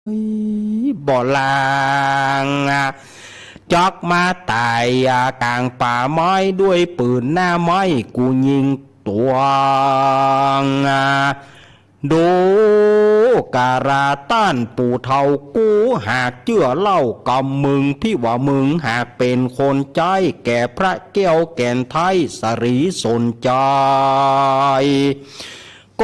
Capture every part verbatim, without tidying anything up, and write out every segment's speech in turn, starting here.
บ่ลาง จักมาต๋ายก๋างป่าไม้ ด้วยปืนหน้าไม้กูยิงตวง ดูกราต้านปู่เฒ่ากู หากเจื้อเล่ากำมึง ตี้ว่ามึงหากเป๋นคนใจ๊แก่พระแก้วแก่นไทยสรีสนใจ๋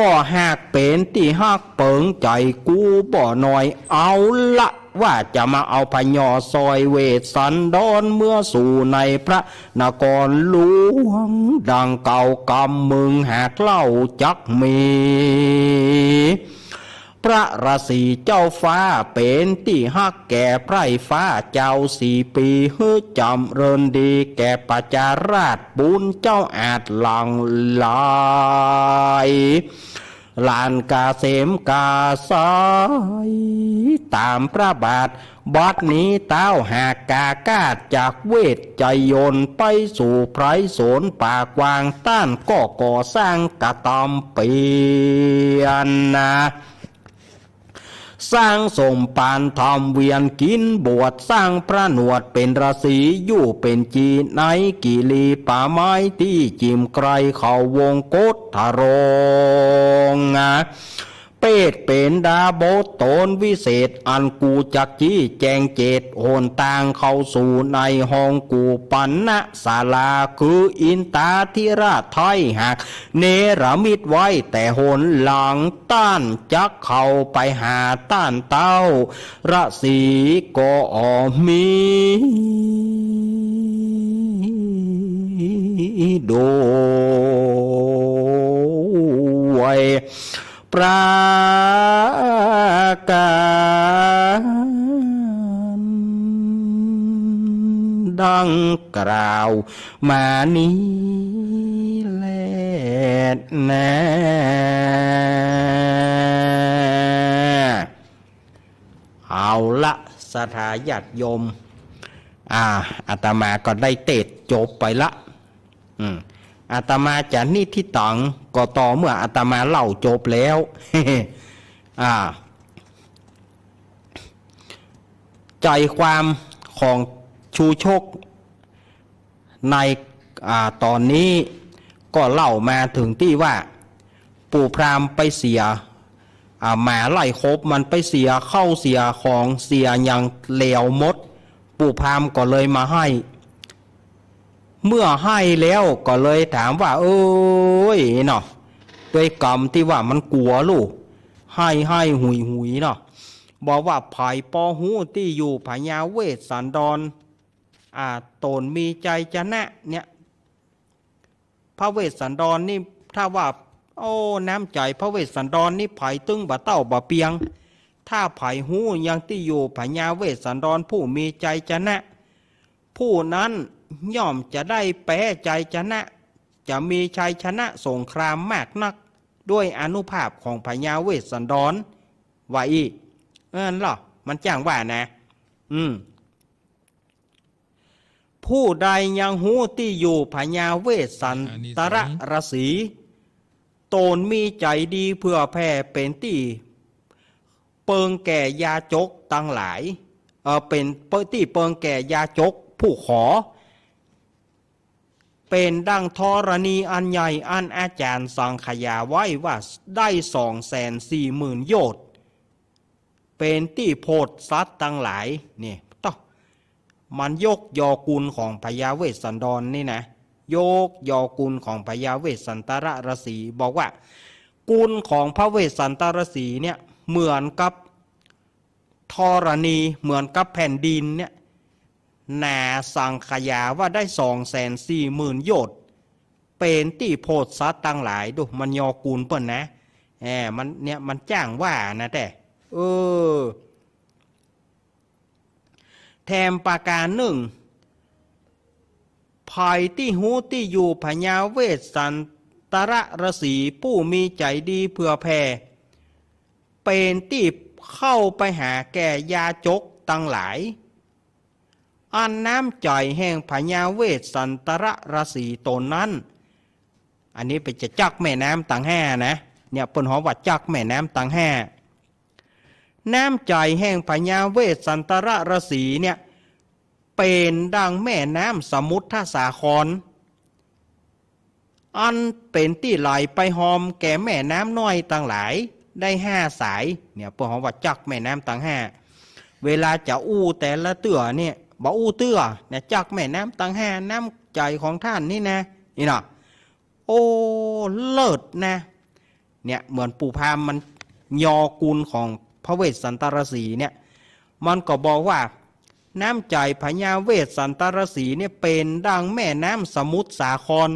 ก็หากเป๋นตี้ฮักเปิงใจ๋กูบ่น้อย เอาละ ว่าจะมาเอาพญอซอยเวสสันดรเมือสู่ในพระนครหลวงดังเก่า กำมึงหากเล่าจักมี พระราศีเจ้าฟ้าเป๋นตี้ฮักแก่ไพร่ฟ้าเจ้าสี่ปี หื้อจ๋ำเริญดีแก่ประชาราษฎร์ บุญเจ้าอาจหลั่งไหล หลั่นกาเสมกาสาย ต๋ามพระบาท บัดนี้เต้าหากกากาศจากเวชยนต์ไปสู่ไพรสนป่ากว้าง ต้านก็ก่อสร้างกระตำเปียรนา สร้างสมภารธรรมเวียนกินบวช สร้างพระหนวดเป๋นราศี อยู่เป๋นจีในกิรีป่าไม้ ตี้จิ่มไกลเขาวงคตรง เปรตเป๋นดาบทต๋นวิเศษ อันกูจักจี้แจงเจตหนตางเข้าสู่ในห้องกูปนศาลา คืออินทาธิราชไทยหาก เนรมิตไว้แต่หนหลัง ต้านจักเข้าไปหาต้านเต้าราศีก็มีด้วยประก๋ารดังกล่าวมานี้แลนา เอาละ ศรัทธาญาติโยม อ่า อาตมาก็ได้เตสน์จบไปละ อืม อาตมาจะนิธิตัง ก็ต่อเมื่ออาตมาเล่าจบแล้ว อ่า ใจ๋ความของชูชกใน อ่า ต๋อนนี้ก็เล่ามาเถิงตี้ว่า ปู่พราหมณ์ไปเสีย อ่า หมาไล่ขบมัน ไปเสียข้าวเสียของเสียหยังแล้วหมด ปู่พราหมณ์ก็เลยมาไห้ เมื่อไห้แล้วก็เลยถามว่า เอ้ยเนาะ ด้วยกำตี้ว่ามันกั๋วลูก ไห้ไห้หุยหุยเนาะ บอกว่าใผปอฮู้ตี้อยู่พญาเวสสันดร อ่า ต๋นมีใจ๋จะนะเนี่ย พระเวสสันดรนี่ถ้าว่า โอ้ น้ำใจ๋พระเวสสันดรนี่ใผตึงบ่เต้าบ่เปียง ถ้าใผฮู้ยังตี้อยู่พญาเวสสันดรผู้มีใจ๋จะนะ ผู้นั้นย่อมจะได้แป๊ใจ๋จะนะ จะมีชัยชนะสงครามมากนัก ด้วยอานุภาพของพญาเวสสันดร ว่าอี้ เออ นั่นเหรอ มันจ้างว่านะ อืม ผู้ใดยังฮู้ตี้อยู่พญาเวสสันตรราศี ต๋นมีใจ๋ดีเผื่อแผ่เป๋นตี้เปิงแก่ยาจกตังหลาย เอ่อ เป๋นตี้เปิงแก่ยาจกผู้ขอ เป๋นดังธรณีอันใหญ่ อันอาจารย์สังขยาไว้ว่าได้สองแสนสี่หมื่นโยชน์ เป๋นตี้โผดสัตว์ตังหลาย นี่ ต้อง มันยกยอกุณของพญาเวสสันดรนี่นะ ยกยอกุณของพญาเวสสันตรราศี บอกว่า กุณของพระเวสสันตรราศีเนี่ย เหมือนกับธรณี เหมือนกับแผ่นดินเนี่ย หนาสังขยาว่าได้สองแสนสี่หมื่นโยชน์ เป๋นตี้โผดสัตว์ตังหลาย ดู มันยอกุณเปิ้นนะ แหม มันเนี่ย มันจ้างว่านะแต่ เออ แถมประก๋านนึ่ง ใผตี้ฮู้ตี้อยู่พญาเวสสันตรราศีผู้มีใจ๋ดีเผื่อแผ่ เป๋นตี้เข้าไปหาแก่ยาจกตังหลาย อันน้ำใจ๋แห่งพญาเวสสันตรราศีต๋นนั้น อันนี้เป๋นจะจั๊กแม่น้ำตังห้านะ เนี่ย เปิ้นฮ้องว่าจั๊กแม่น้ำตังห้า น้ำใจ๋แห่งพญาเวสสันตรฤๅษีเนี่ย เป๋นดังแม่น้ำสมุทรสาคร อันเป๋นตี้ไหลไปฮอมแก่แม่น้ำน้อยตังหลายได้ห้าสาย เนี่ย เปิ้นฮ้องว่าจั๊กแม่น้ำตังห้า เวลาจะอู้แต่ละเตื้อเนี่ย บ่อู้เตื้อ เนี่ย จั๊กแม่น้ำตังห้า น้ำใจ๋ของต้านนี่นะ นี่เนาะ โอ้ เลิศนะ เนี่ย เหมือนปู่พราหมณ์มันยอกุณของพระเวสสันตรฤๅษีเนี่ย มันก็บอกว่า น้ำใจ๋พญาเวสสันตรฤๅษีเนี่ย เป๋นดังแม่น้ำสมุทรสาคร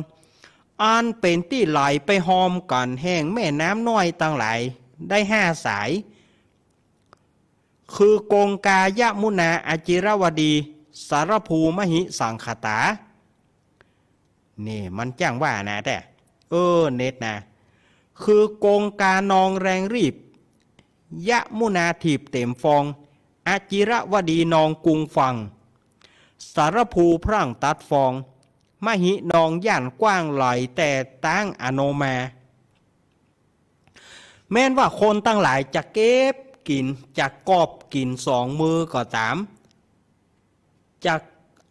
อันเป๋นตี้ไหลไปฮอมกั๋นแห่งแม่น้ำน้อยตังหลายได้ห้าสาย คือ กงกา ยมุนา อจิรวดี สารภู มหิ สังขตา นี่มันจ้างว่านะ แต่ เออ เน็ตนะ คือ กงกา นองแรงรีบ ยมุนา ถีบเต๋มฟอง อจิรวดี นองกุงฟัง สารภู พร่างตัดฟอง มหิ นองย่านกว้างไหลแต่ตางอโนมา แม้นว่าคนตังหลายจะเก็บกิ๋น จะกอบกิ๋นสองมือก็ต๋าม จะ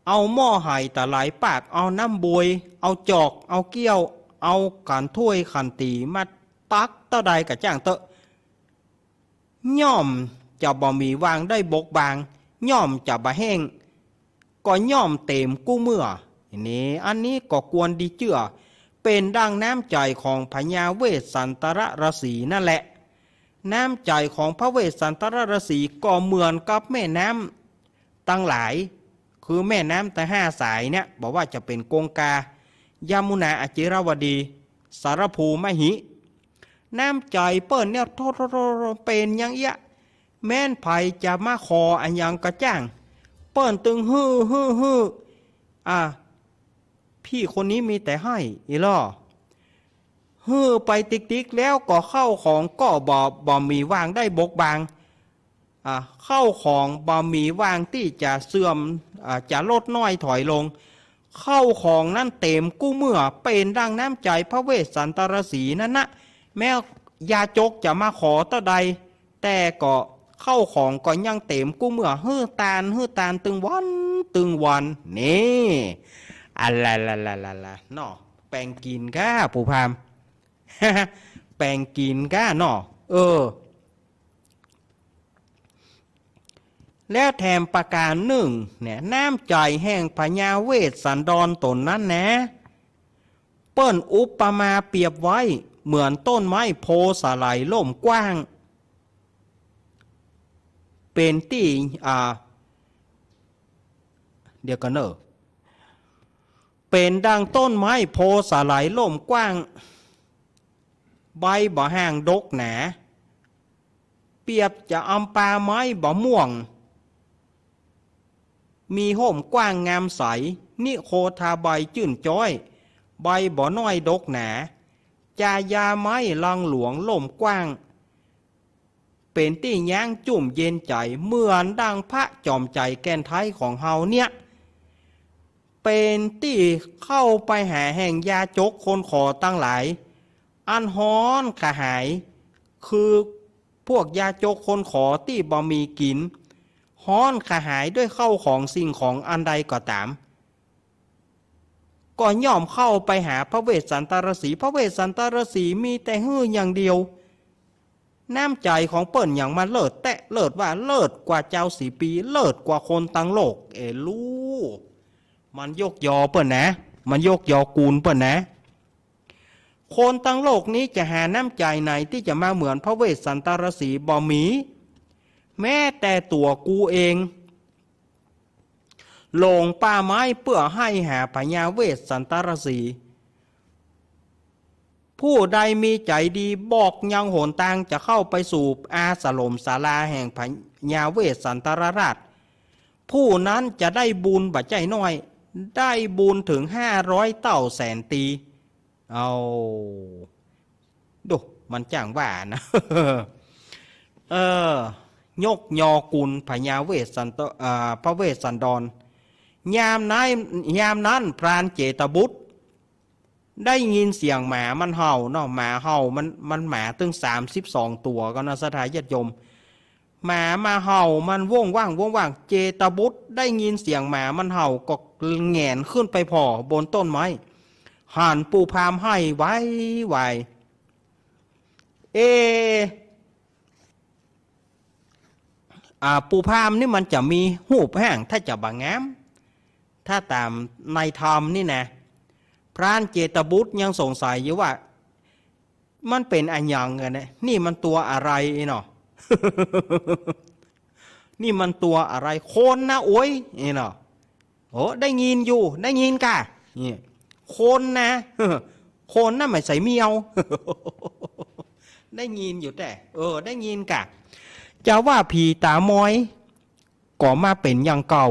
เอาหม้อไหตะไหลปาก เอาน้ำบวย เอาจอก เอาเกี้ยว เอาขันถ้วยขันตี๋มาตักเต้าใดก็จ้างเต๊อะ ย่อมจะบ่มีวางได้บกบาง ย่อมจะบ่แห้ง ก็ย่อมเต๋มกู้เมื่อ นี่ อันนี้ก็ควรดีเจื้อ เป๋นดังน้ำใจ๋ของพญาเวสสันตรฤๅษีนั่นแหละ น้ำใจ๋ของพระเวสสันตรฤๅษีก็เหมือนกับแม่น้ำตังหลาย คือแม่น้ำตังห้าสายเนี่ย บ่ว่าจะเป๋นกงกา ยมุนา อจิรวดี สารภู มหิ น้ำใจ๋เปิ้นเนี่ย โธ่ โธ่ โธ่ เป๋นอย่างเอี้ย แม้นใผจะมาขออะหยังก็จ้าง เปิ้นตึงหื้อ หื้อ หื้อ อ่ะ พี่คนนี้มีแต่หื้ออี้ลอ หื้อไปติ๊กๆ แล้วก็เข้าของก็บ่ บ่มีวางได้บกบาง อ่ะ เข้าของบ่มีวางตี้จะเสื่อม อ่ะ จะลดน้อยถอยลง เข้าของนั้นเต๋มกู้เมื่อ เป๋นดังน้ำใจ๋พระเวสสันตรฤๅษีนั่นนะ แม้ยาจกจะมาขอเต้าใด แต่ก็เข้าของก็ยังเต๋มกู้เมื่อ หื้อตาน หื้อตานตึงวัน ตึงวัน นี่ อะละละละละละเนาะ แป๋งกิ๋นก้า ปู่พราหมณ์ แป๋งกิ๋นก้าเนาะ เออ แล้วแถมประก๋านนึ่งเนี่ย น้ำใจ๋แห่งพญาเวสสันดรต๋นนั้นนะ เปิ้นอุปมาเปรียบไว้เหมือนต้นไม้โพธิ์สาหร่ายล่มกว้าง เป๋นตี้ อ่า เดี๋ยวก่อนเนาะ เป๋นดังต้นไม้โพธิ์สาหร่ายล่มกว้าง ใบบ่ห่างดกหนา เปรียบจะอำป่าไม้บ่ม่วง มีฮ่มกว้างงามใส นิโคทาใบจื้นจ๊อย ใบบ่น้อยดกหนา จายาไม้ลังหลวงล่มกว้าง เป๋นตี้ย้างจุ่มเย็นใจ๋ เหมือนดังพระจอมใจ๋แก่นไทยของเฮาเนี่ย เป๋นตี้เข้าไปหาแห่งยาจกคนขอตังหลาย อันฮ้อนกระหาย คือพวกยาจกคนขอตี้บ่มีกิ๋น ฮ้อนกระหายด้วยเข้าของสิ่งของอันใดก็ต๋าม ก็ย่อมเข้าไปหาพระเวสสันตรฤๅษี พระเวสสันตรฤๅษีมีแต่หื้ออย่างเดียว น้ำใจ๋ของเปิ้นหยังมาเลิศแต๊ เลิศว่าเลิศกว่าจาวสีปี เลิศกว่าคนตังโลก เอลู มันยกยอเปิ้นนะ มันยกยอกูลเปิ้นนะ คนตังโลกนี้จะหาน้ำใจ๋ไหนตี้จะมาเหมือนพระเวสสันตรฤๅษี บ่มี แม้แต่ตั๋วกูเอง หลงป่าไม้เปื้อไห้หาพญาเวสสันตรฤๅษี ผู้ใดมีใจ๋ดีบอกยังหนตางจะเข้าไปสู่อาสรมศาลาแห่งพญาเวสสันตรราช ผู้นั้นจะได้บุญบ่ใจ้น้อย ได้บุญเถิงห้าร้อยเต้าแสนตี เอา ดู มันจ้างว่านะ เออ ยกยอกูลพญาเวสสันต เอ่อ พระเวสสันดร ยามนั้น ยามนั้นพรานเจตบุตร ได้ยินเสียงหมามันเห่าเนาะ หมาเห่า มัน มันหมาตึงสามสิบสองตั๋วก็นะ ศรัทธาญาติโยม หมามาเห่ามันว้งว้างว้งว้าง เจตบุตรได้ยินเสียงหมามันเห่าก็แหงนขึ้นไปผ่อบนต้นไม้ หันปู่พราหมณ์ไห้ไวไว เอ อ่า ปู่พราหมณ์นี่มันจะมีฮูปร่างถ้าจะบ่งาม ถ้าต๋ามในธรรมนี่นะ พรานเจตบุตรยังสงสัยอยู่ว่า มันเป๋นอะหยังกั๋นเนี่ย นี่มันตั๋วอะไรเนาะ นี่มันตั๋วอะไร คนนะโอ๊ย นี่เนาะ โอ้ ได้ยินอยู่ ได้ยินก่ะ นี่ คนนะ คนนะ ไม่ใช่แมว ได้ยินอยู่แต๊ เออ ได้ยินก่ะ จะว่าผีต๋ามอย ก็มาเป๋นอย่างเก่า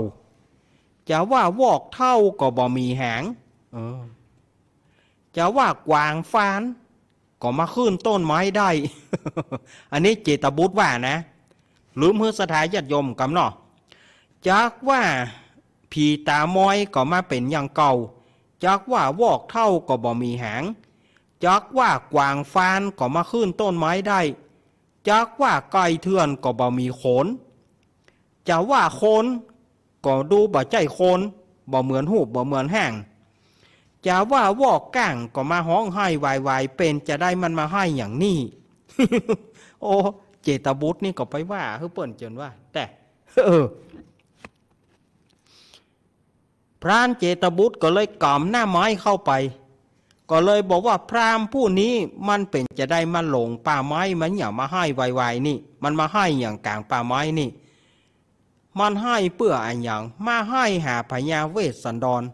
จะว่าวอกเถ้าก็บ่มีหาง เออ จะว่ากวางฟาน ก็มาขึ้นต้นไม้ได้ อันนี้เจตบุตรว่านะ ลืมหื้อศรัทธาญาติโยมกำเนาะ จักว่าผีต๋ามอยก็มาเป๋นอย่างเก่า จักว่าวอกเถ้าก็บ่มีหาง จักว่ากวางฟานก็มาขึ้นต้นไม้ได้ จักว่าไก่เถื่อนก็บ่มีขน จะว่าคน ก็ดูบ่ใจ้คน บ่เหมือนฮูป บ่เหมือนร่าง จะว่าวอกก้างก็มาฮ้องไห้วายวาย เป๋นจาใดมันมาไห้อย่างนี้ โอ้ เจตบุตรนี่ก็ไปว่าหื้อเปิ้นจ๋นว่า แต๊ เออ พรานเจตบุตรก็เลยก๋ำหน้าไม้เข้าไป ก็เลยบอกว่า พราหมณ์ผู้นี้มันเป๋นจาใดมาหลงป่าไม้ มันหยังมาไห้วายวายนี่ มันมาไห้อย่างก๋างป่าไม้นี่ มันไห้เปื้ออะหยัง มาไห้หาพญาเวสสันดร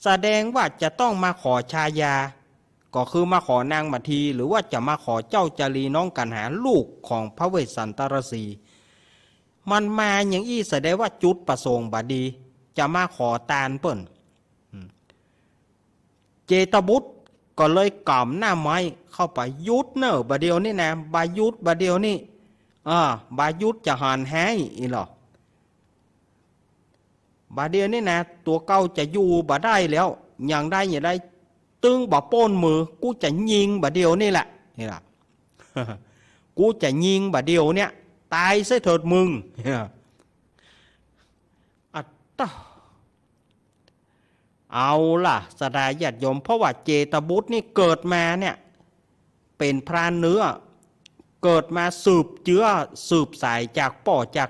แสดงว่าจะต้องมาขอชายา ก็คือมาขอนางมาที หรือว่าจะมาขอเจ้าจารีน้องกัณหา ลูกของพระเวสสันตรสี มันมาอย่างอี้แสดงว่าจุดประสงค์บ่ดี จะมาขอตานเปิ้น อืม เจตบุตรก็เลยก๋ำหน้าไม้เข้าไป หยุดเน่อบ่าเดี่ยวนี้นะ บ่าหยุดบ่าเดี่ยวนี้ เออ บ่าหยุดจะหันแฮ้อีหลอ บ่าเดี่ยวนี้นะ ตั๋วเก่าจะอยู่บ่ได้แล้ว อย่างใดอย่างใด ตึงบ่ป้นมือ กูจะยิงบ่าเดี่ยวนี้แหละ นี่ล่ะ กูจะยิงบ่าเดี่ยวเนี่ย ต๋ายเสียเถิดมึง อัตตา เอาล่ะ ศรัทธาญาติโยม เพราะว่าเจตบุตรนี่เกิดมาเนี่ย เป๋นพรานเนื้อ เกิดมาสืบเจื๊อ สืบสายจากป้อจาก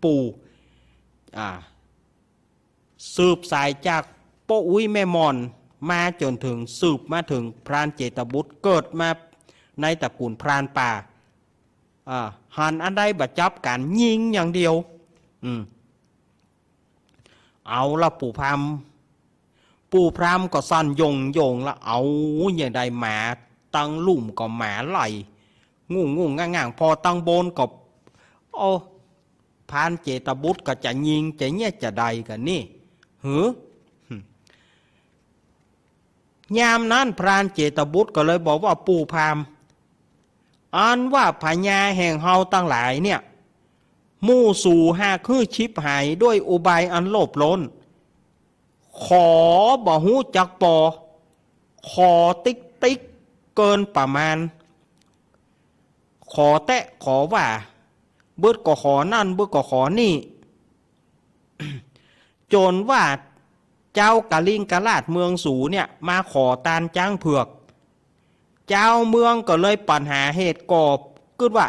ปู่ อ่า สืบสายจากป้ออุ๊ยแม่หม่อน มาจ๋นเถิง สืบมาเถิงพรานเจตบุตร เกิดมาในตระกูลพรานป่า อ่า หันอันใดบ่จับกั๋น ยิงอย่างเดียว อืม เอาละปู่พราหมณ์ ปู่พราหมณ์ก็สั่นโยงโยงละ เอา อย่างใดหมาตังลุ่มก็หมาไล่ งุ่งงุ่งง่างง่าง พอตังบนก็ โอ้ พรานเจตบุตรก็จะยิง จะเยียะจะใดกั๋นนี่ หือ ยามนั้นพรานเจตบุตรก็เลยบอกว่า ปู่พราหมณ์ อันว่าพญาแห่งเฮาตังหลายเนี่ย หมู่สูหากหื้อฉิบหายด้วยอุบายอันโลภล้น ขอบ่ฮู้จักปอ ขอติ๊กติ๊กเกินประมาณ ขอแต๊ขอว่า เบิดก็ขอนั่น เบิดก็ขอนี่ จ๋นว่าเจ้ากลิงกราชเมืองสูเนี่ย มาขอตานจ๊างเผือก จาวเมืองก็เลยปัญหาเหตุก่อขึ้นว่า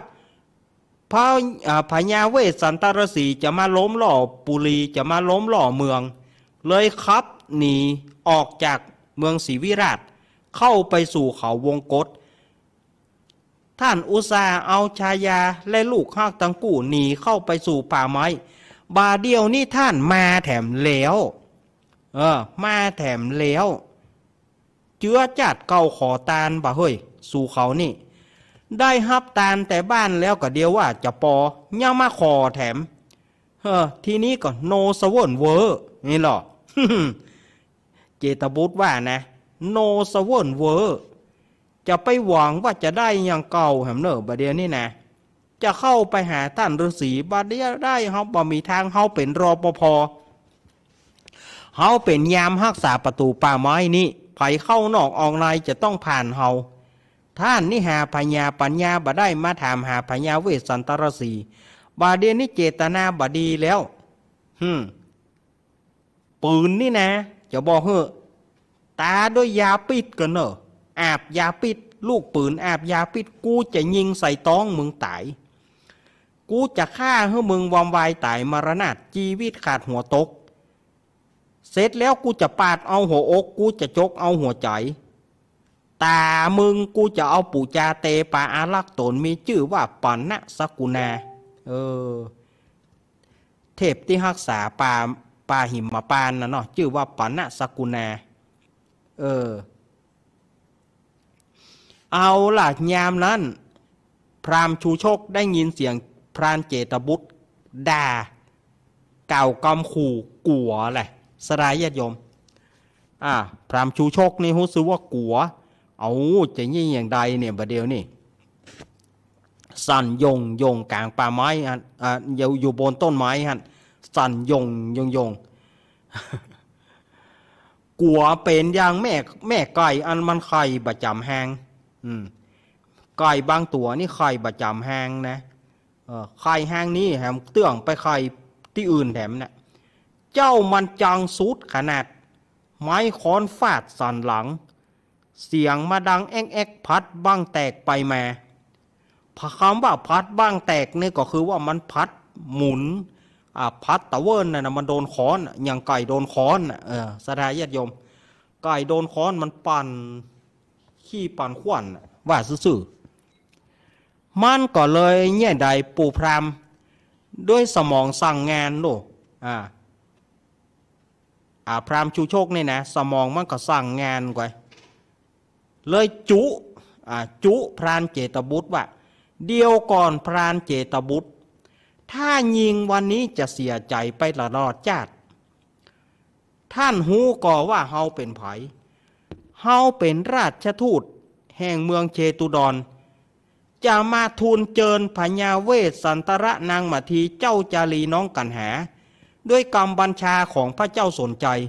พระ อ่า พญาเวสสันตรสีจะมาล้มล่อปุรี จะมาล้มล่อเมือง เลยขับหนีออกจากเมืองศรีวิราช เข้าไปสู่เขาวงกต ท่านอุตส่าห์เอาชายาและลูกฮักตังกู้หนีเข้าไปสู่ป่าไม้ บ่าเดี่ยวนี้ท่านมาแถมแล้ว เออ มาแถมแล้ว เจื๊อจ้าดเก่าขอตานบ่าเฮ้ย สูเขานี่ ได้ฮับตานแต่บ้านแล้วก็เดียวว่าจะปอ ยังมาขอแถม เออ ทีนี้ก็โนสเวิร์นเวอร์นี่หรอ เจตบุตรว่านะ โนสเวิร์นเวอร์ จะไปหวังว่าจะได้อย่างเก่าแหมเนอะ บ่าเดี่ยวนี้นะ จะเข้าไปหาต้านฤๅษี บ่าเดี่ยวได้ เฮาบ่มีตาง เฮาเป๋น รปภ เฮาเป๋นยามฮักษาประตู๋ป่าไม้นี่ ใผเข้านอกออกในจะต้องผ่านเฮา ต้านนี่หาพญาปั๋ญญาบ่ได้ มาถามหาพญาเวสสันตรสี บ่าเดี่ยวนี้เจตนาบ่ดีแล้ว หืม ปืนนี่นะ จะบอกหื้อ ต๋าด้วยยาพิษก่อเน่อ อาบยาพิษ ลูกปืนอาบยาพิษ กูจะยิงใส่ต๊องมึงต๋าย กูจะฆ่าหื้อมึงวอมวายต๋ายมรณาถ จีวิตขาดหัวตก เสร็จแล้วกูจะปาดเอาหัวอก กูจะจกเอาหัวใจ๋ ต๋ามึงกูจะเอาปู๋จาเตปาอารักษ์ต๋นมีจื้อว่าปณะสกุณา เออ เทพตี้ฮักษาป่า ป่าหิมพานต์น่ะเนาะ จื้อว่าปณะสกุณา เออ เอาล่ะ ยามนั้น พราหมณ์ชูชกได้ยินเสียงพรานเจตบุตรด่า กล่าวกำขู่กั๋วแหละ ศรัทธาญาติโยม อ่า พราหมณ์ชูชกนี่ฮู้สึกว่ากั๋ว เอา จะเยียะอย่างใดเนี่ย บ่าเดี่ยวนี้ สั่นโยงโยงก๋างป่าไม้หั้น อ่า อยู่ อยู่บนต้นไม้หั้น สั่นโยงโยงโยง กั๋วเป๋นอย่างแม่ แม่ไก่อันมันไข่บ่จ๋ำฮาง อืม ไก่บางตั๋วนี่ไข่บ่จ๋ำฮางนะ เออ ไข่ฮางนี้แหมเตื้องไปไข่ตี้อื่นแถมนะ เจ้ามันจังสุดขนาด ไม้ค้อนฟาดสันหลัง เสียงมาดังแอ๊กแอ๊ก พัดบั้งแตกไปมา พระคำว่าพัดบั้งแตกนี่ก็คือว่ามันพัดหมุน อ่า พัดตะเวินน่ะนะ มันโดนค้อนน่ะ อย่างไก่โดนค้อนน่ะ เออ ศรัทธาญาติโยม ไก่โดนค้อนมันปั่นขี้ปั่นขวั้นน่ะ ว่าซื่อๆ มันก็เลยเยียะใด ปู่พราหมณ์ ด้วยสมองสั่งงานโลก อ่า อ่า พราหมณ์ชูชกนี่นะ สมองมันก็สั่งงานไว้ เลยจุ อ่า จุพรานเจตบุตรว่า เดี๋ยวก่อนพรานเจตบุตร ถ้ายิงวันนี้จะเสียใจ๋ไปตลอดจ้าด ท่านฮู้ก่อว่าเฮาเป๋นใผ เฮาเป๋นราชทูตแห่งเมืองเชตุดร จะมาทูลเจิญพญาเวสสันตระนางมาทีเจ้าจารีน้องกัณหา ด้วยกำบัญชาของพระเจ้าสนชัย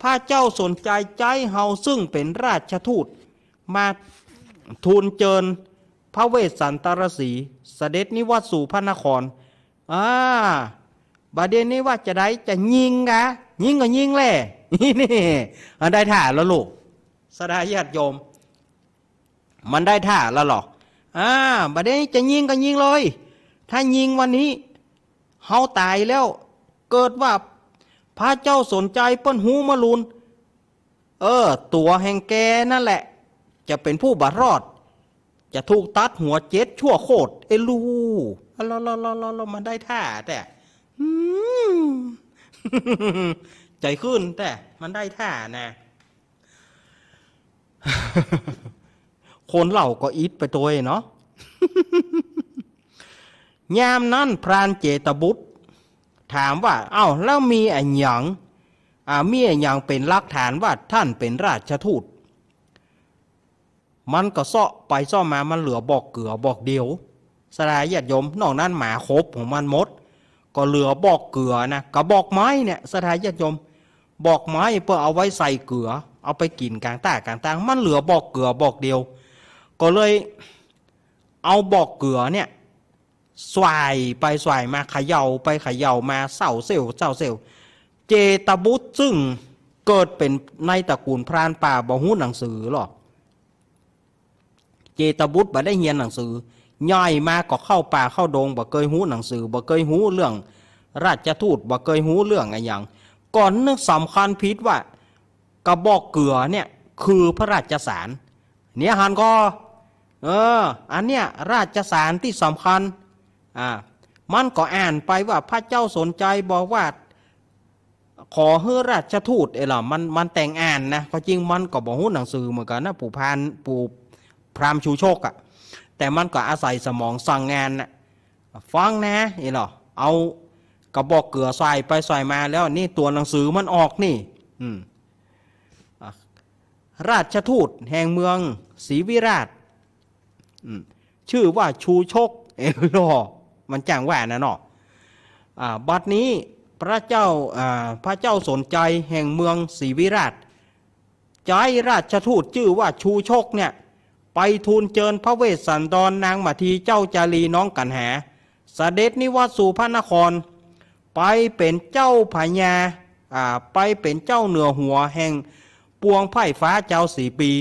พระเจ้าสนชัยใจ๊เฮาซึ่งเป๋นราชทูต มาทูลเจิญพระเวสสันตรสีห์เสด็จนิวัตสู่พระนคร อ่า บ่าเดี่ยวนี้ว่าจะใด จะยิงกา ยิงก็ยิงแหละ นี่ มันได้ท่าแล้วลูก ศรัทธาญาติโยม มันได้ท่าแล้วหรอ อ่า บ่าเดี่ยวนี้จะยิงก็ยิงเลย ถ้ายิงวันนี้ เฮาต๋ายแล้ว เกิดว่าพระเจ้าสนชัยเปิ้นฮู้มะลูน เออ ตั๋วแห่งแกนั่นแหละ จะเป๋นผู้บ่รอด จะถูกตัดหัวเจ็ดชั่วโคตร เอลู อะลอลอลอลอลอ มันได้ท่าแต๊ อืม ใจ๋ขึ้นแต๊ มันได้ท่านะ คนเฮาก็อิดไปตวยเนาะ ยามนั้นพรานเจตบุตรถามว่า เอ้า แล้วมีอะหยัง อ่า มีอะหยังเป๋นหลักฐานว่าท่านเป๋นราชทูต มันก็เซาะไปเซาะมา มันเหลือบอกเกือบอกเดียว ศรัทธาญาติโยม นอกนั้นหมาขบของมันหมด ก็เหลือบอกเกือนะ กะบอกไม้เนี่ย ศรัทธาญาติโยม บอกไม้เปื้อเอาไว้ใส่เกือ เอาไปกิ๋นก๋างต้ากลางตาง มันเหลือบอกเกือบอกเดียว ก็เลยเอาบอกเกือเนี่ย ส่ายไปส่ายมา เขย่าไปเขย่ามา เส้าเส้ว เส้าเส้ว เจตบุตรซึ่งเกิดเป๋นในตระกูลพรานป่า บ่ฮู้หนังสือหรอก เจตบุตรบ่ได้เฮียนหนังสือ ใหญ่มาก็เข้าป่าเข้าดง บ่เกยฮู้หนังสือ บ่เกยฮู้เรื่องราชทูต บ่เกยฮู้เรื่องอะหยัง ก่อนนึกสำคัญผิดว่ากระบอกเกือเนี่ยคือพระราชสาร เนี่ยหันก่อ เออ อันเนี้ยราชสารตี้สำคัญ อ่า มันก็อ่านไปว่าพระเจ้าสนชัยบอกว่า ขอหื้อราชทูต เอ้ยเหรอ มัน มันแต่งอ่านนะ ความจริงมันก็บ่ฮู้หนังสือเหมือนกั๋นนะ ปู่พราน ปู่พราหมณ์ชูชกอะ แต่มันก็อาศัยสมองสั่งงานนะ ฟังนะ เอ้ยเหรอ เอากระบอกเกือส่ายไปส่ายมาแล้ว นี่ตั๋วหนังสือมันออกนี่ อืม อ่ะ ราชทูตแห่งเมืองศรีวิราช อืม จื้อว่าชูชก เอ้ยเหรอ มันจ้างว่านะเนาะ อ่า บัดนี้พระเจ้า อ่า พระเจ้าสนชัยแห่งเมืองศรีวิราช ใจ๊ราชทูตจื้อว่าชูชกเนี่ย ไปทูลเจิญพระเวสสันดรนางมาทีเจ้าจารีน้องกัณหา เสด็จนิวัตสู่พระนคร ไปเป๋นเจ้าพญา อ่า ไปเป๋นเจ้าเหนือหัวแห่งปวงไพร่ฟ้าจาวสี่ปี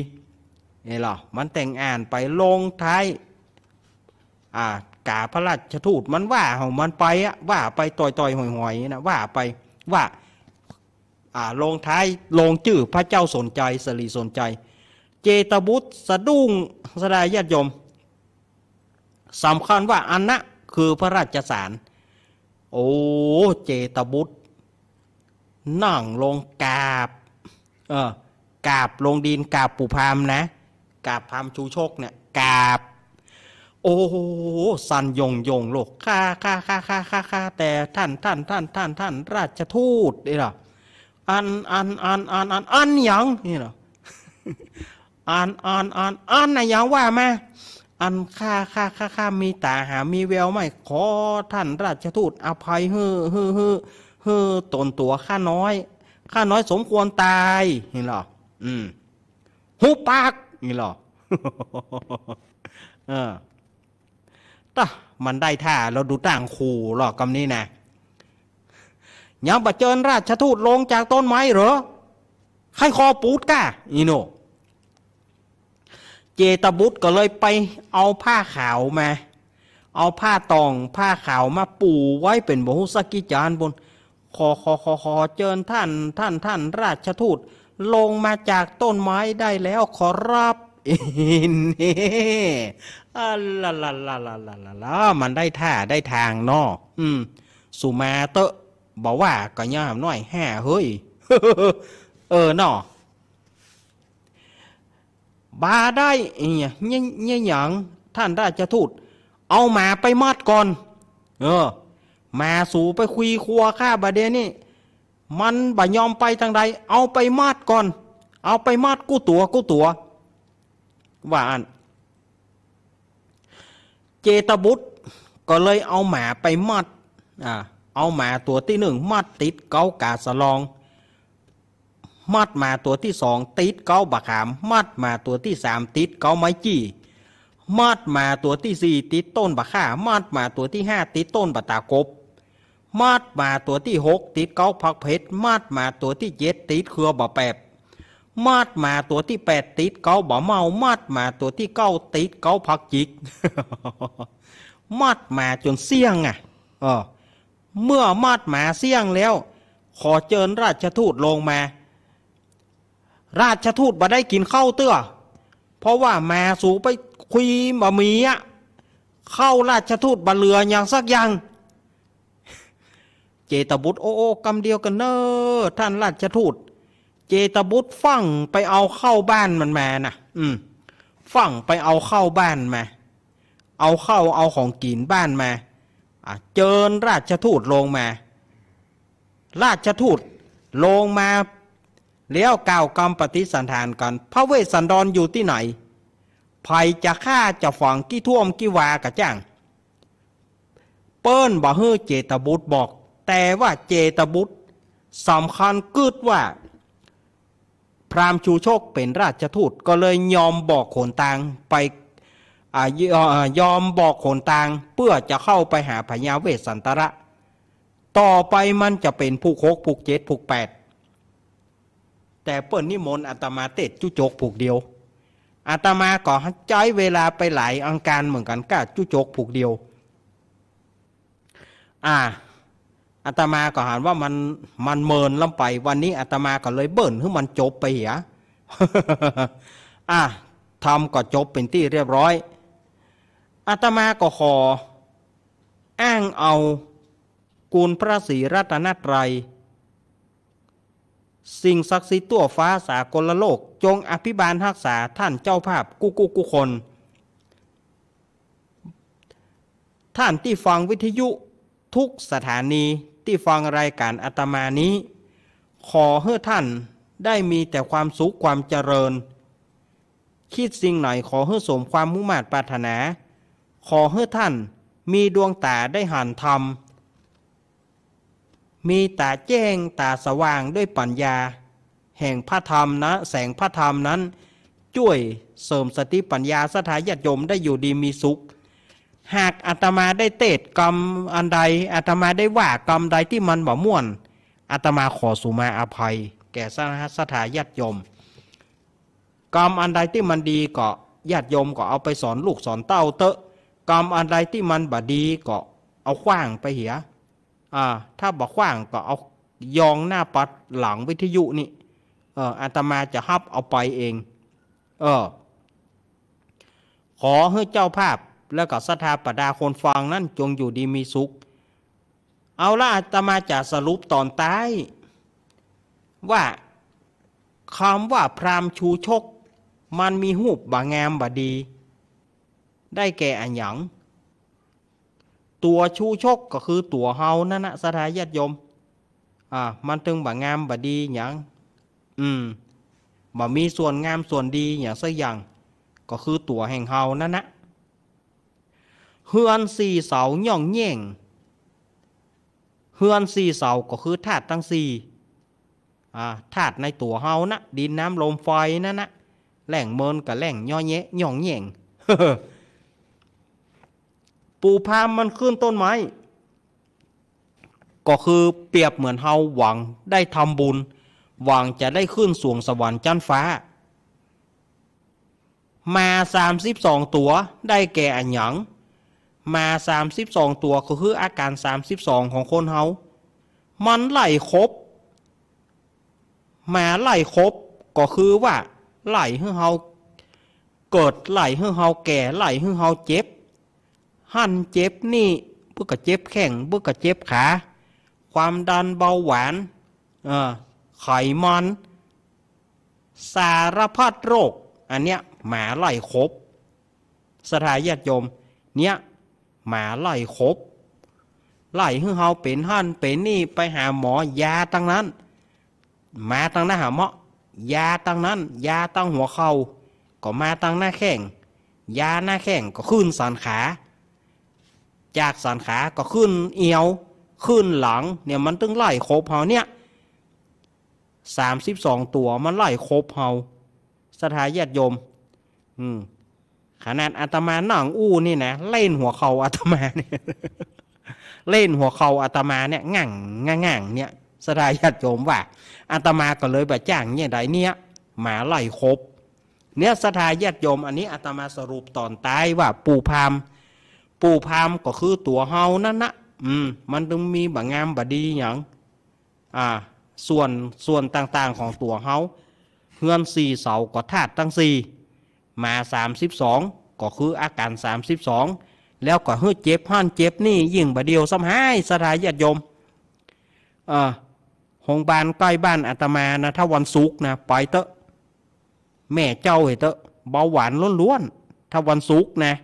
นี่ลอ มันแต่งอ่านไปลงท้าย อ่า ก๋าพระราชทูตมันว่าของมันไปอะ ว่าไปต่อยๆ หอยๆ นะ ว่าไป ว่า อ่า ลงท้าย ลงจื้อพระเจ้าสนใจ สิริสนใจ เจตบุตรสะดุ้ง ศรัทธาญาติโยม สำคัญว่าอันนะคือพระราชสาร โอ้ เจตบุตร นั่งลงกราบ เออ กราบลงดิน กราบปู่พราหมณ์นะ กราบพราหมณ์ชูชกเนี่ย กราบ โอ้ สั่นโยงโยงโลก ข้า ข้า ข้า แต่ท่าน ท่าน ท่าน ท่าน ท่านราชทูต นี่ลอ อัน อัน อัน อัน อัน อันหยัง นี่ลอ อัน อัน อัน อันนะหยังว่ามา อันข้า ข้า ข้า ข้ามีต๋าหามีแววไหม ขอท่านราชทูตอภัยหื้อ หื้อ หื้อ หื้อต๋นตั๋วข้าน้อย ข้าน้อยสมควรต๋าย นี่ลอ อืม หุบปาก นี่ลอ เออ ตะ มันได้ท่า ลอดูตั้งคู่ลอ กำนี้นะ ยังบ่เจิญราชทูตลงจากต้นไม้เหรอ ใค่ขอปูดก้า อีโน่ เจตบุตรก็เลยไปเอาผ้าขาวมา เอาผ้าต่อง ผ้าขาวมาปูไว้เป๋นบ่ฮู้สักกี่จานปู้น ขอ ขอ ขอ ขอเจิญท่าน ท่าน ท่านราชทูต ลงมาจากต้นไม้ได้แล้วขอรับ เน่ อะละละละ มันได้ท่าได้ทางเนาะ อืม สุมาเต๊อะ บ่ว่าก็ย่ามน้อยแฮ่เฮ้ย เออเนาะ บ่าได้ เอ้ย เนี่ย เนี่ยหยัง ท่านราชทูต เอาหมาไปมัดก่อน เออ หมาสูไปคุยครัวข้าบ่าเดี่ยวนี้ มันบ่ยอมไปตางใด เอาไปมัดก่อน เอาไปมัดกู้ตั๋ว กู้ตั๋ว ว่าอั้น เจตบุตรก็เลยเอาหมาไปมัด อ่า เอาหมาตั๋วตี้นึ่งมัดติดเก๊ากาสะลอง มัดหมาตั๋วตี้สองติดเก๊าบ่าขาม มัดหมาตั๋วตี้สามติดเก๊าไม้จี้ มัดหมาตั๋วตี้สี่ติดต้นบ่าข่า มัดหมาตั๋วตี้ห้าติดต้นบ่าต๋ากบ มัดหมาตั๋วตี้หกติดเก๊าผักเผ็ด มัดหมาตั๋วตี้เจ็ดติดเครือบ่าแปบ มัดหมาตั๋วตี้แปดติดเก๊าบ่าเมา มัดหมาตั๋วตี้เก้าติดเก๊าผักจิก มัดหมาจ๋นเสี้ยงอะ เออ เมื่อมัดหมาเสี้ยงแล้ว ขอเจิญราชทูตลงมา ราชทูตบ่ได้กิ๋นข้าวเตื้อ เพราะว่าหมาสูไปคุยบ่มีอะ ข้าวราชทูตบ่เหลือหยังสักอย่าง เจตบุตร โอ้ โอ้ กำเดียวกั๋นเน่อ ท่านราชทูต เจตบุตรฟั่งไปเอาข้าวบ้านมันมานะ อืม ฟั่งไปเอาข้าวบ้านมา เอาข้าวเอาของกิ๋นบ้านมา อ่ะ เจิญราชทูตลงมา ราชทูตลงมา แล้วกล่าวกำปฏิสันถานกั๋น พระเวสสันดรอยู่ตี้ไหน ใผจะฆ่าจะฝัง กี้ถ้วมกี้วาก็จ้าง เปิ้นบ่หื้อเจตบุตรบอก แต่ว่าเจตบุตรสำคัญกึ๊ดว่า พราหมณ์ชูชกเป๋นราชทูต ก็เลยยอมบอกหนตางไป อ่า ย- อ่า ยอมบอกหนตางเปื้อจะเข้าไปหาพญาเวสสันตระ ต่อไปมันจะเป๋นผูกหก ผูกเจ็ด ผูกแปด แต่เปิ้นนิมนต์อาตมาเตศน์จุ๊จกผูกเดียว อาตมาก็ใจ๊เวลาไปหลายอังคารเหมือนกั๋นก้าจุ๊จกผูกเดียว อ่า อาตมาก็หันว่ามัน มันเมินล้ำไป วันนี้อาตมาก็เลยเบิ่นหื้อมันจบไปเหีย อ่า ธรรมก็จบเป๋นตี้เรียบร้อย อาตมาก็ขออ้างเอาคุณพระศรีรัตนตรัย สิ่งศักดิ์สิทธิ์ทั่วฟ้าสากลโลก จงอภิบาลฮักษาท่านเจ้าภาพกู้กู้กู้คน ท่านตี้ฟังวิทยุทุกสถานี ตี้ฟังรายก๋านอาตมานี้ ขอหื้อท่านได้มีแต่ความสุขความเจริญ คิดสิ่งไหนขอหื้อสมความมุ่งมาดปรารถนา ขอหื้อท่านมีดวงต๋าได้หันธรรม มีต๋าแจ้งต๋าสว่างด้วยปัญญาแห่งพระธรรมนะ แสงพระธรรมนั้นจ้วยเสริมสติปัญญาศรัทธาญาติโยมได้อยู่ดีมีสุข หากอาตมาได้เตศน์กำอันใด อาตมาได้ว่ากำใดตี้มันบ่ม่วน อาตมาขอสุมาอภัยแก่ศรัทธาญาติโยม กำอันใดตี้มันดีก็ญาติโยมก็เอาไปสอนลูกสอนเต้าเต๊อะ กำอันใดตี้มันบ่ดีก็เอาขว้างไปเหีย อ่า ถ้าบ่ขว้างก็เอายองหน้าปัดหลังวิทยุนี่ เออ อาตมาจะฮับเอาไปเอง เออ ขอหื้อเจ้าภาพแล้วก็ศรัทธาบรรดาคนฟังนั้นจงอยู่ดีมีสุข เอาละ อาตมาจะสรุปตอนต๊ายว่า กำว่าพราหมณ์ชูชก มันมีฮูปบ่งามบ่ดี ได้แก่อะหยัง ตั๋วชูชกก็คือตั๋วเฮานั่นนะ ศรัทธาญาติโยม อ่า มันตึงบ่งามบ่ดีหยัง อืม บ่มีส่วนงามส่วนดีหยังสักอย่าง ก็คือตั๋วแห่งเฮานั่นนะ เฮือนสี่เสาหย่องแหย่ง เฮือนสี่เสาก็คือธาตุตังสี่ อ่า ธาตุในตั๋วเฮานะ ดินน้ำลมไฟนั่นนะ แหล่งเมินกับแหล่งย่อแยะหย่องแหย่ง ปู่พราหมณ์มันขึ้นต้นไม้ ก็คือเปรียบเหมือนเฮาหวังได้ทำบุญ หวังจะได้ขึ้นสวงสวรรค์จั๊นฟ้า หมาสามสิบสองตั๋วได้แก่อะหยัง หมาสามสิบสองตั๋วก็คืออาก๋านสามสิบสองของคนเฮา มันไล่ขบ หมาไล่ขบก็คือว่าไล่หื้อเฮาเกิด ไล่หื้อเฮาแก่ ไล่หื้อเฮาเจ็บ หั้นเจ็บนี่ บ่าก็เจ็บแข้ง บ่าก็เจ็บขา ความดันเบาหวาน เออ ไขมัน สารพัดโรค อันเนี้ยหมาไล่ขบ ศรัทธาญาติโยม เนี่ย หมาไล่ขบ ไล่หื้อเฮาเป๋นหั้นเป๋นนี่ ไปหาหมอ ยาตังนั้น มาตังหน้าหาเมาะ ยาตังนั้น ยาตังหัวเข่า ก็มาตังหน้าแข้ง ยาหน้าแข้งก็ขึ้นสันขา จากสันขาก็ขึ้นเอว ขึ้นหลัง เนี่ยมันตึงไล่ขบเฮาเนี่ย สามสิบสองตั๋วมันไล่ขบเฮา ศรัทธาญาติโยม อืม ขนาดอาตมานั่งอู้นี่นะ เล่นหัวเข่าอาตมาเนี่ย เล่นหัวเข่าอาตมาเนี่ย งั่ง งั่ง งั่ง เนี่ย ศรัทธาญาติโยมว่า อาตมาก็เลยบ่าจ้างเนี่ยใดเนี่ย หมาไล่ขบ เนี่ย ศรัทธาญาติโยม อันนี้อาตมาสรุปตอนต๊ายว่าปู่พราหมณ์ ปู่พราหมณ์ก็คือตั๋วเฮานั่นนะ อืม มันตึงมีบ่งามบ่ดีหยัง อ่า ส่วน ส่วนต่างๆของตั๋วเฮา เฮือนสี่เสาก็ธาตุตังสี่ หมาสามสิบสองก็คืออาก๋านสามสิบสอง แล้วก็หื้อเจ็บหั้นเจ็บนี่ ยิ่งบ่าเดี่ยวซ้ำฮ้าย ศรัทธาญาติโยม เออ โฮงบาลใก้บ้านอาตมานะ ถ้าวันศุกร์นะ ไปเต๊อะ แม่เจ้าเหยเต๊อะ เบาหวานล้วนๆ ถ้าวันศุกร์นะ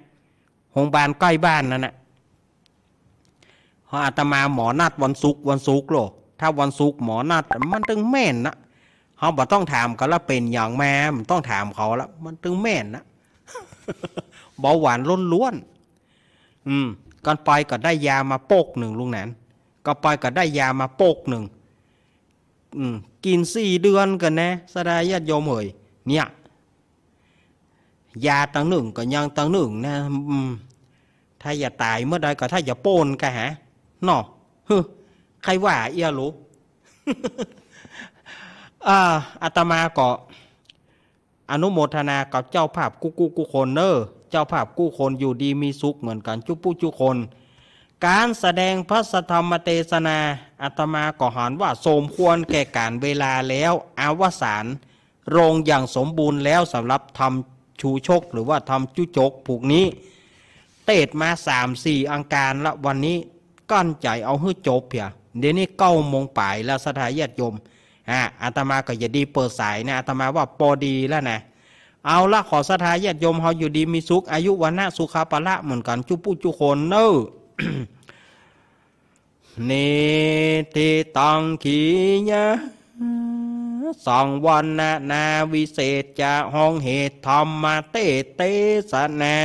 โฮงบาลใก้บ้านนั่นนะ เพราะอาตมาหมอนัดวันศุกร์ วันศุกร์โล ถ้าวันศุกร์หมอนัด มันตึงแม่นนะ เฮาบ่ต้องถามเขาละ เป๋นหยังมา บ่ต้องถามเขาละ มันตึงแม่นนะ เบาหวานล้วนๆ อืม ก่อนไปก็ได้ยามาปกนึ่ง ลุงแหนน ก่อนไปก็ได้ยามาปกนึ่ง อืม กิ๋นสี่เดือนก่อนนะ ศรัทธาญาติโยมเหย เนี่ย ยาตังนึ่งก็ยังตังนึ่งนะ อืม ถ้าจะต๋ายเมื่อใดก็ถ้าจะป๊นกะหา เนาะ ฮึ ใค่ว่าเอี้ยลู อ่า อาตมาก็อนุโมทนากับเจ้าภาพกู้ๆกู้คนเน่อ เจ้าภาพกู้คนอยู่ดีมีสุขเหมือนกั๋นจุ๊ผู้จุ๊คน ก๋านแสดงพระสัทธรรมเตสนา อาตมาก็หันว่าสมควรแก่ก๋าลเวลาแล้ว อวสานลงอย่างสมบูรณ์แล้วสำหรับธรรมชูชก หรือว่าธรรมจุจกผูกนี้ เตศน์มาสามสี่อังคารละ วันนี้กั้นใจ๋เอาหื้อจบเหีย เดี๋ยวนี้เก้าโมงป๋ายแล้ว ศรัทธาญาติโยม อ่า อาตมาก็จะดีเปิดสายนะ อาตมาว่าปอดีแล้วนะ เอาละ ขอศรัทธาญาติโยมเฮาอยู่ดีมีสุข อายุ วรรณะ สุขะ พละ เหมือนกั๋นจุ๊ผู้จุ๊คนเน่อ นิทธิตัง ขียะ สัง วรรณนา วิเศษจะ ห้องเหตุธรรมเตสน์เตสนา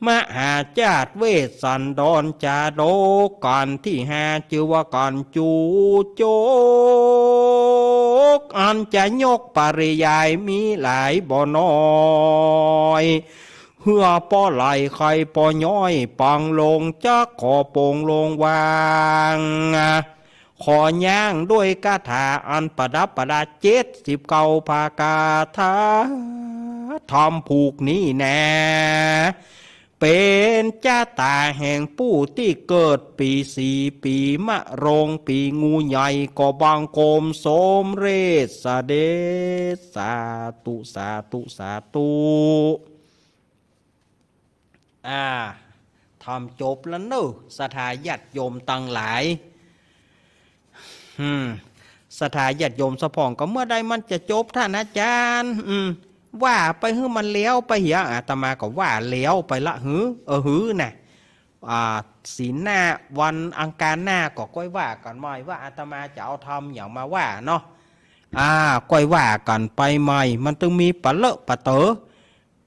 มหาจาติเวสสันดรจาดก ก๋านตี้ห้า จื้อว่าก๋านจุจก อันจะยกปริยายมีหลายบ่น้อย เฮือป้อไหลใค่ป้อย้อย ปังลงจักขอโป่งลงวาง ขอย้างด้วยคาถาอันประดับประดาเจ็ดสิบเก้าประก๋า ธรรมผูกนี้แน่ เป๋นจะต๋าแห่งผู้ตี้เกิดปี๋สี่ ปี๋มะโรง ปี๋งูใหญ่ ก็บังคมสมเร็จเสด็จ สาธุ สาธุ สาธุ อ่า ธรรมจบแล้วเนาะ ศรัทธาญาติโยมตังหลาย อืม ศรัทธาญาติโยมสะพ่องก็ เมื่อใดมันจะจบท่านอาจารย์ อืม ว่าไปหื้อมันแล้วไปเหีย อาตมาก็ว่าแล้วไปละหื้อ เออ หื้อน่ะ อ่า ศีลหน้าวันอังคารหน้าก็ก้อยว่ากั๋นใหม่ ว่าอาตมาจะเอาธรรมหยังมาว่าเนาะ อ่า ก้อยว่ากั๋นไปใหม่ มันตึงมีปะเลอะปะเต๋อ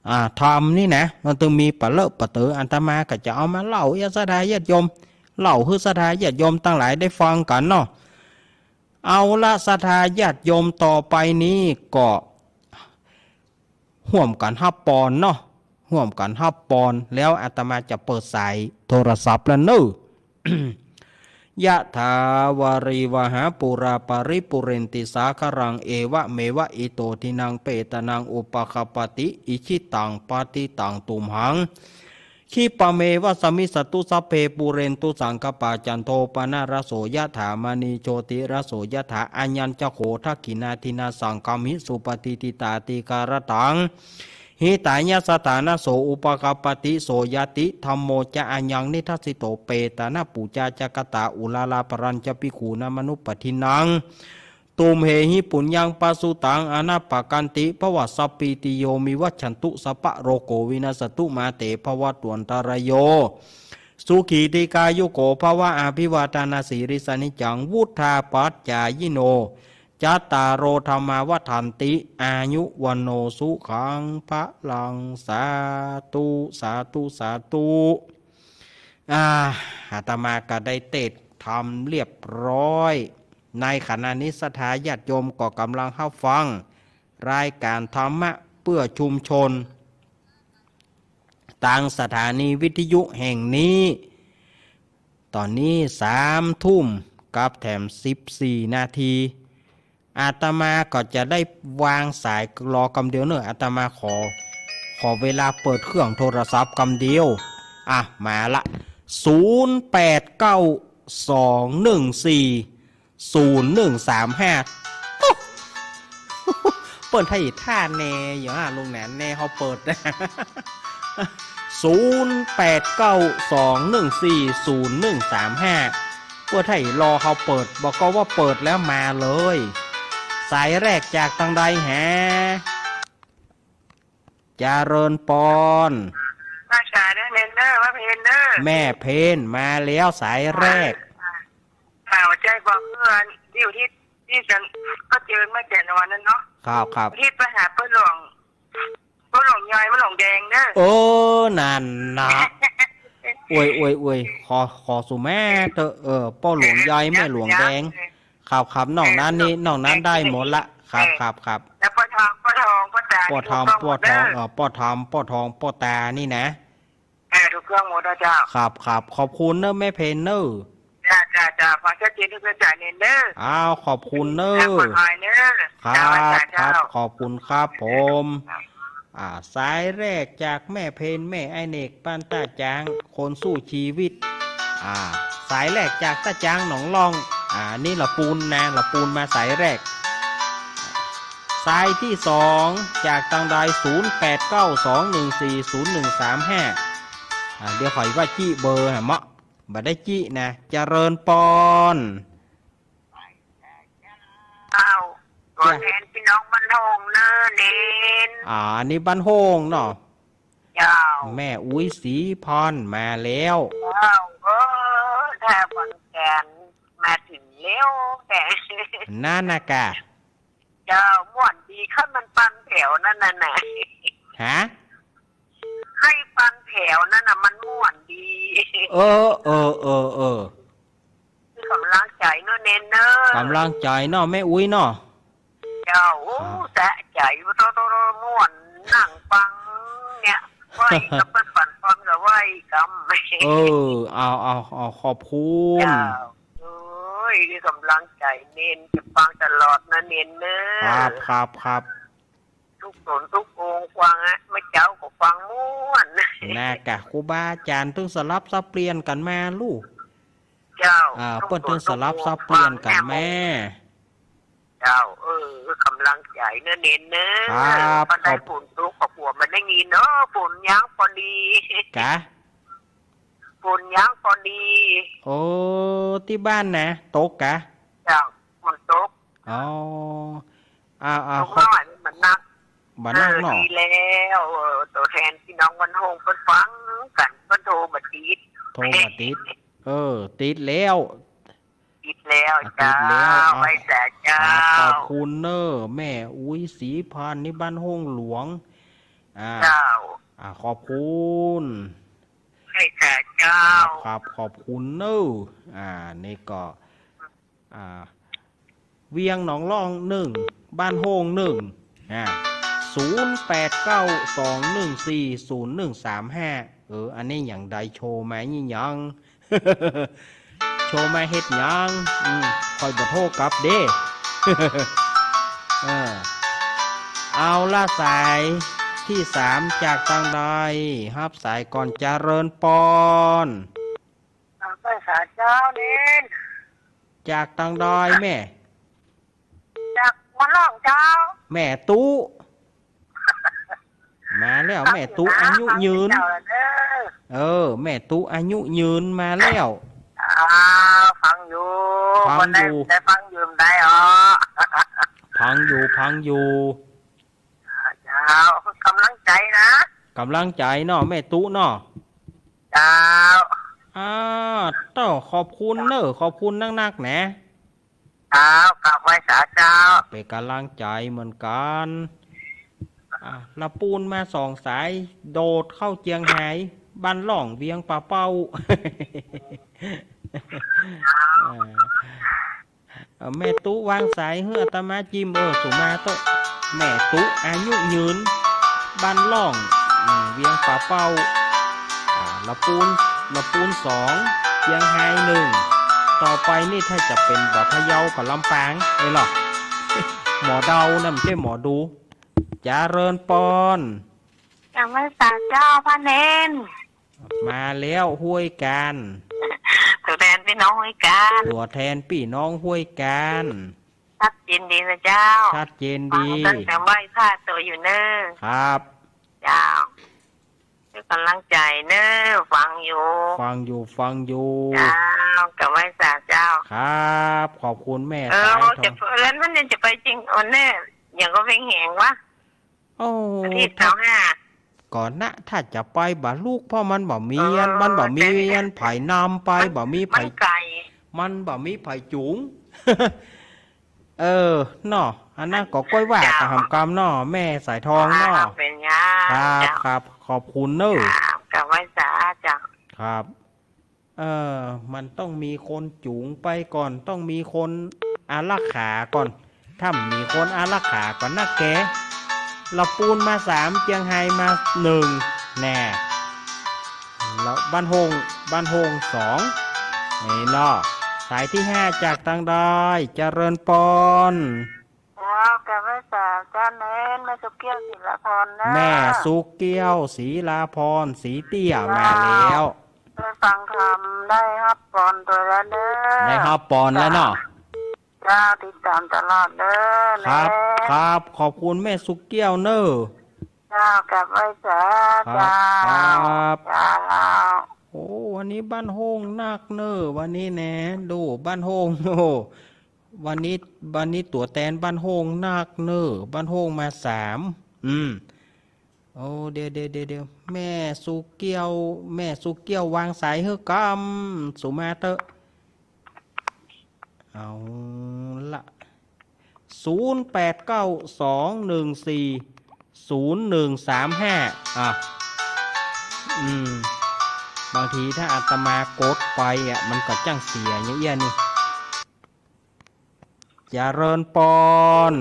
อ่า ธรรมนี่นะ มันตึงมีปะเลอะปะเต๋อ อาตมาก็จะเอามาเล่าหื้อศรัทธาญาติโยม เล่าหื้อศรัทธาญาติโยมตังหลายได้ฟังกั๋นเนาะ เอาละ ศรัทธาญาติโยม ต่อไปนี้ก็ฮ่วมกั๋นฮับปอนเนาะ ฮ่วมกั๋นฮับปอน แล้วอาตมาจะเปิดสายโทรศัพท์แล้วเนาะ ยะถาวาริวหาปูราปะริปูเรนติสาคะรัง เอวะเมวะอิโตทินังเปตานังอุปะคะปปะติ อิชิตังปัตถิตังตุมหัง คิปะเมวะสะมิชฌะตุ สัพเพปูเรนตุสังกปปา จันโทปะนะระโสยะถา มะณีโชติระโสยะถา อะยังจะโข ทักขินาทินาสังคะมิ สุปะฏิฏฐิตา ติคารัตถัง หิตายะสะถานะโส อุปะคะปปะติ โสยะติ ธัมโมจะอะยังนิทัสสิโต เปตานะปู๋จาจะกะตา อุราราปะรัญจะภิกขูนะ มะนุปปัตถินัง ตุมเหหิ ปุญญังปะสุตัง อะนะปะกันติ ภะวะสัพพีติโย วิวัชชันตุ สัพพะโรโค วินัสสันตุ มาเต ภะวะตวันตะราโย สุขี ทีฆายุโก ภะวะ อะภิวาทะนะสีลิสสะนิจจัง วุฑฒาปัจจายิโน จัตตาโร ธัมมา วัฑฒันติ อายุ วัณโณ สุขัง พะลัง สาธุ สาธุ สาธุ อ่า อาตมาก็ได้เตสน์ธรรมเรียบร้อย ในขณะนี้ศรัทธาญาติโยมก็กำลังฮับฟังรายก๋านธรรมะเปื้อชุมชน ตางสถานีวิทยุแห่งนี้ ต๋อนนี้สามทุ่มกับแถมสิบสี่นาที อาตมาก็จะได้วางสายรอกำเดียวเนาะ อาตมาขอ ขอเวลาเปิดเครื่องโทรศัพท์กำเดียว อ่ะ มาละ ศูนย์แปดเก้าสองหนึ่งสี่ ศูนย์หนึ่งสามห้า เปิ้นไถ่ท่าแน่อยู่ฮะ ลุงแหนนแน่ เฮาเปิด ศูนย์แปดเก้าสองหนึ่งสี่ศูนย์หนึ่งสามห้า เปิ้นไถ่รอเฮาเปิด บ่าก็ว่าเปิดแล้วมาเลย สายแรกจากตางใดฮะ เจริญปอน มาสาเด้อเนนเด้อ มาเพนเด้อ แม่เพนมาแล้วสายแรก อ่า อ่า ใจ้บอกเพื่อน อยู่ตี้ ตี้จัน ก็เจิญมาแต่นอนนั่นเนาะ ครับ ครับ ตี้ไปหาป้อหลวง ป้อหลวงใหญ่ ป้อหลวงแดงเด้อ เออ นั่นนะ โอ้ย โอ้ย โอ้ย ขอ ขอสุแม่เถอะ เออ ป้อหลวงใหญ่ แม่หลวงแดง ครับ ครับ นอกนั้นนี่ นอกนั้นได้หมดละ ครับ ครับ ครับ แล้วป้อทอง ป้อทอง ป้อตา ป้อทอง นี่ถูกต้องหมดเด้อ ป้อทอง เอ่อ ป้อทอง ป้อทอง ป้อตานี่นะ เออ ถูกต้องหมดแล้วเจ้า ครับ ครับ ขอบคุณเนอะแม่เพนเนอะ จ้า จ้า จ้า ฟังชัดเจนทุกสายเนนเด้อ อ้าว ขอบคุณเนอะ ครับ ปลอดภัยเนอะ ครับ เจ้า ครับ เจ้า ขอบคุณครับผม ครับ อ่า สายแรกจากแม่เพน แม่ไอ้เนก บ้านต้าจ๊าง คนสู้ชีวิต อ่า สายแรกจากต้าจ๊างหนองล่อง อ่า นี่ละปูนนะ ละปูนมาสายแรก สายตี้สองจากตางใด ศูนย์แปดเก้าสองหนึ่งสี่ศูนย์หนึ่งสามห้า อ่า เดี๋ยวข้อยว่าจี้เบอร์หาเมาะ บ่ได้จี้นะ เจริญปอน อ้าว ตัวแทนพี่น้องบ้านโฮงเนอะเนน อ่า อันนี้บ้านโฮงเนาะ เจ้า แม่อุ๊ยศรีพรมาแล้ว เจ้า เออ ถ้าฟังแกนมาถึงแล้วแต่ นั่นนะกะ เจ้า ม่วนดี คันมันปันแถวนั่นน่ะนะ ฮะ ใค่ปันแถวนั่นน่ะ มันม่วนดี เออ เออ เออ เออ กำลังใจ๋เนาะเนนเนาะ กำลังใจ๋เนาะแม่อุ๊ยเนาะ เจ้า โอ้ ครับ สะใจ๋ โตโตโต ม่วน นั่งฟังเนี่ย ไหว้กำ เปิ้นปันพรก็ไหว้กำ เออ เอา เอา เอา ขอบคุณ เจ้า โอ้ย นี่ก๋ำลังใจ๋เณร จะฟังตลอดนะเณรเนอะ ครับ ครับ ครับ ทุกต๋นทุกองค์ฟังอะ เมื่อเจ๊าก็ฟังม่วน นะกะ ครูบาอาจ๋ารย์ตึงสลับสับเปลี่ยนกั๋นมาลูก เจ้า อ่า ทุกต๋น เปิ้นตึงสลับสับเปลี่ยนกั๋นมา ทุกองค์ฟังแม่ เจ้า เออ ก๋ำลังใจ๋เนอะเณรเนอะ ครับ บ่ได้ ขอบ ฝนตก ก็กลัวบ่ได้ยินเนาะ ฝนยังปอดี กะ ฝนยังปอดี โอ้ ตี้บ้านนะ ตกกะ เจ้า ฝนตก อ๋อ อ้าว อ้าว ตกน้อย มันบ่นัก บ่นักเนาะ เออ ดีแล้ว เออ ตั๋วแทนพี่น้องบ้านโฮ่งเปิ้นฟังกั๋น เปิ้นโทรบ่ติด โทรบ่ติด เออ ติดแล้ว ติดแล้ว อ่ะ เจ้า ติดแล้ว อ่ะ ไหว้สาเจ้า ครับ ขอบคุณเนอะ แม่อุ๊ย ศรีพันธ์ นี่บ้านโฮ่งหลวง อ่า เจ้า อ่า ขอบคุณ ไหว้สาเจ้า ครับ ครับ ขอบคุณเนอะ อ่า นี่ก็ อ่า เวียงหนองล่องหนึ่ง บ้านโฮ่งหนึ่ง อ่า ศูนย์แปดเก้า สองหนึ่งสี่ ศูนย์หนึ่งสามห้า เออ อันนี้ยังได้โทรมานี่ยัง โทรมาเฮ็ดหยัง อืม ข้อยบ่โทรกลับเด้ เออ เอาละ สายตี้สามจากตางใด ฮับสายก่อน เจริญปอน อ่า ไหว้สาเจ้าเณร จากตางใดแม่ จากบ้านล่องเจ้า แม่ตุ๊ มาแล้ว แม่ตุ๊อายุยืน ฟังอยู่นะ ฟังอยู่เจ้าเด้อ เออ แม่ตุ๊อายุยืนมาแล้ว อ่า ฟังอยู่ ฟังอยู่ บ่ได้ ได้ฟังอยู่ได้อ๋อ ฟังอยู่ ฟังอยู่ เจ้า ก๋ำลังใจ๋นะ ก๋ำลังใจ๋เนาะ แม่ตุ๊เนาะ เจ้า อ่า เต้า ขอบคุณเน้อ ขอบคุณนักๆ นะ เจ้า กราบไหว้สาเจ้า เป๋นก๋ำลังใจ๋เหมือนกั๋น อ่า ละปูนมาสองสาย โดดเข้าเจียงฮาย บ้านล่องเวียงป่าเป้า อ่า เอ่อ แม่ตุ๊วางสายหื้ออาตมาจิม เออ สุมาเต๊อะ แม่ตุ๊อายุยืน บ้านล่อง อืม เวียงป่าเป้า อ่า ละปูน ละปูนสอง เจียงฮายหนึ่ง ต่อไปนี่ถ้าจะเป๋นบ่าพะเยากับลำปางเลยเหรอ หมอเดานะ บ่ใจ้หมอดู เจริญปอน ก๋ำไหว้สาเจ้าพระเณร มาแล้วห้วยกาญ ตั๋วแทนปี้น้องห้วยกาญ ตั๋วแทนปี้น้องห้วยกาญ ชัดเจนดีนะเจ้า ชัดเจนดี ฟังตั้งแต่ไหว้พระตั๋วอยู่เน้อ ครับ เจ้า เป๋นก๋ำลังใจ๋เน้อ ฟังอยู่ ฟังอยู่ ฟังอยู่ เจ้า ก๋ำไหว้สาเจ้า ครับ ขอบคุณแม่ เออ สายทอง จะ แล้วมันจะไปจริง วันนี้ยังก็เพ็งแหงวะ โอ้ วันตี้ ถ้า ซาวห้า ก่อนนะ ถ้าจะไปบ่ลูก เพราะมันบ่มี เออ อัน มันบ่มี แต่ อันไผนำไป บ่มีไผ มันไก๋ มันบ่มีไผจู๋ง เออ เนาะ อันนั้นก็ก้อยว่า เจ้า กั๋นหำกำเนาะ แม่สายทองเนาะ อ่า เป๋นไง ครับ เจ้า ครับ ขอบคุณเน้อ ครับ ก๋ำไหว้สาเจ้า ครับ เออ มันต้องมีคนจู๋งไปก่อน ต้องมีคนอารักขาก่อน ถ้ามีคนอารักขาก่อนนะแก ละปูนมาสาม เจียงฮายมาหนึ่ง แน่ แล้วบ้านโฮ่ง บ้านโฮ่งสอง นี่เนาะ สายตี้ห้าจากตางใด เจริญปอน เจ้า ก๋ำไหว้สาเจ้าเณร แม่สุเกี้ยว ศิลาพรนะ แม่สุเกี้ยว ศิลาพร สีเตี้ย เจ้า มาแล้ว ได้ฟังธรรม ได้ฮับปอนตั๋วแล้วเน้อ ได้ฮับปอนแล้วเนาะ เจ้า ติดต๋ามตลอดเน้อ ครับ เณร ครับ ขอบคุณแม่สุเกี้ยวเน้อ เจ้า ก๋ำไหว้สา ครับ เจ้า ครับ เจ้า โอ้ วันนี้บ้านโฮ่งนักเน้อ วันนี้แน่ ดูบ้านโฮ่ง โอ้ วันนี้ วันนี้ตั๋วแตนบ้านโฮ่งนักเน้อ บ้านโฮ่งมาสาม อืม โอ้ เดี๋ยว เดี๋ยว เดี๋ยว เดี๋ยว แม่สุเกี้ยว แม่สุเกี้ยววางสายหื้อกำ สุมาเต๊อะ เอาละ ศูนย์แปดเก้า สองหนึ่งสี่ ศูนย์หนึ่งสามห้า อ่ะ อืม บางทีถ้าอาตมากดไปอ่ะ มันก็จั้งเสียอย่างเอี้ยนี่ เจริญปอน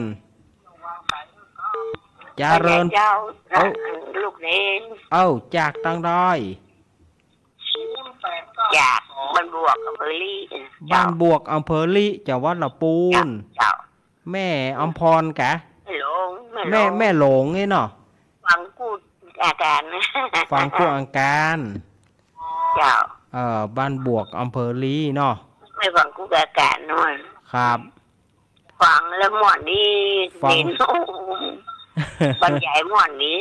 จาเริญ เจ้า เอ้า ลูกเณร เอ้า จากตังใด จากบ้านบวก อำเภอลี้ เจ้า บ้านบวก อำเภอลี้ จังหวัดละปูน เจ้า เจ้า แม่อำพรกะ แม่หลง แม่หลง แม่ แม่หลงนี่เนาะ ฝั่งกู้อาการ ฝั่งกู้อาการ เจ้า เอ่อ บ้านบวก อำเภอลี้เนาะ ไม่ฝั่งกู้อาการโน่น ครับ ฟังแล้วม่วนดี ฟัง เห็น บรรยายม่วนดี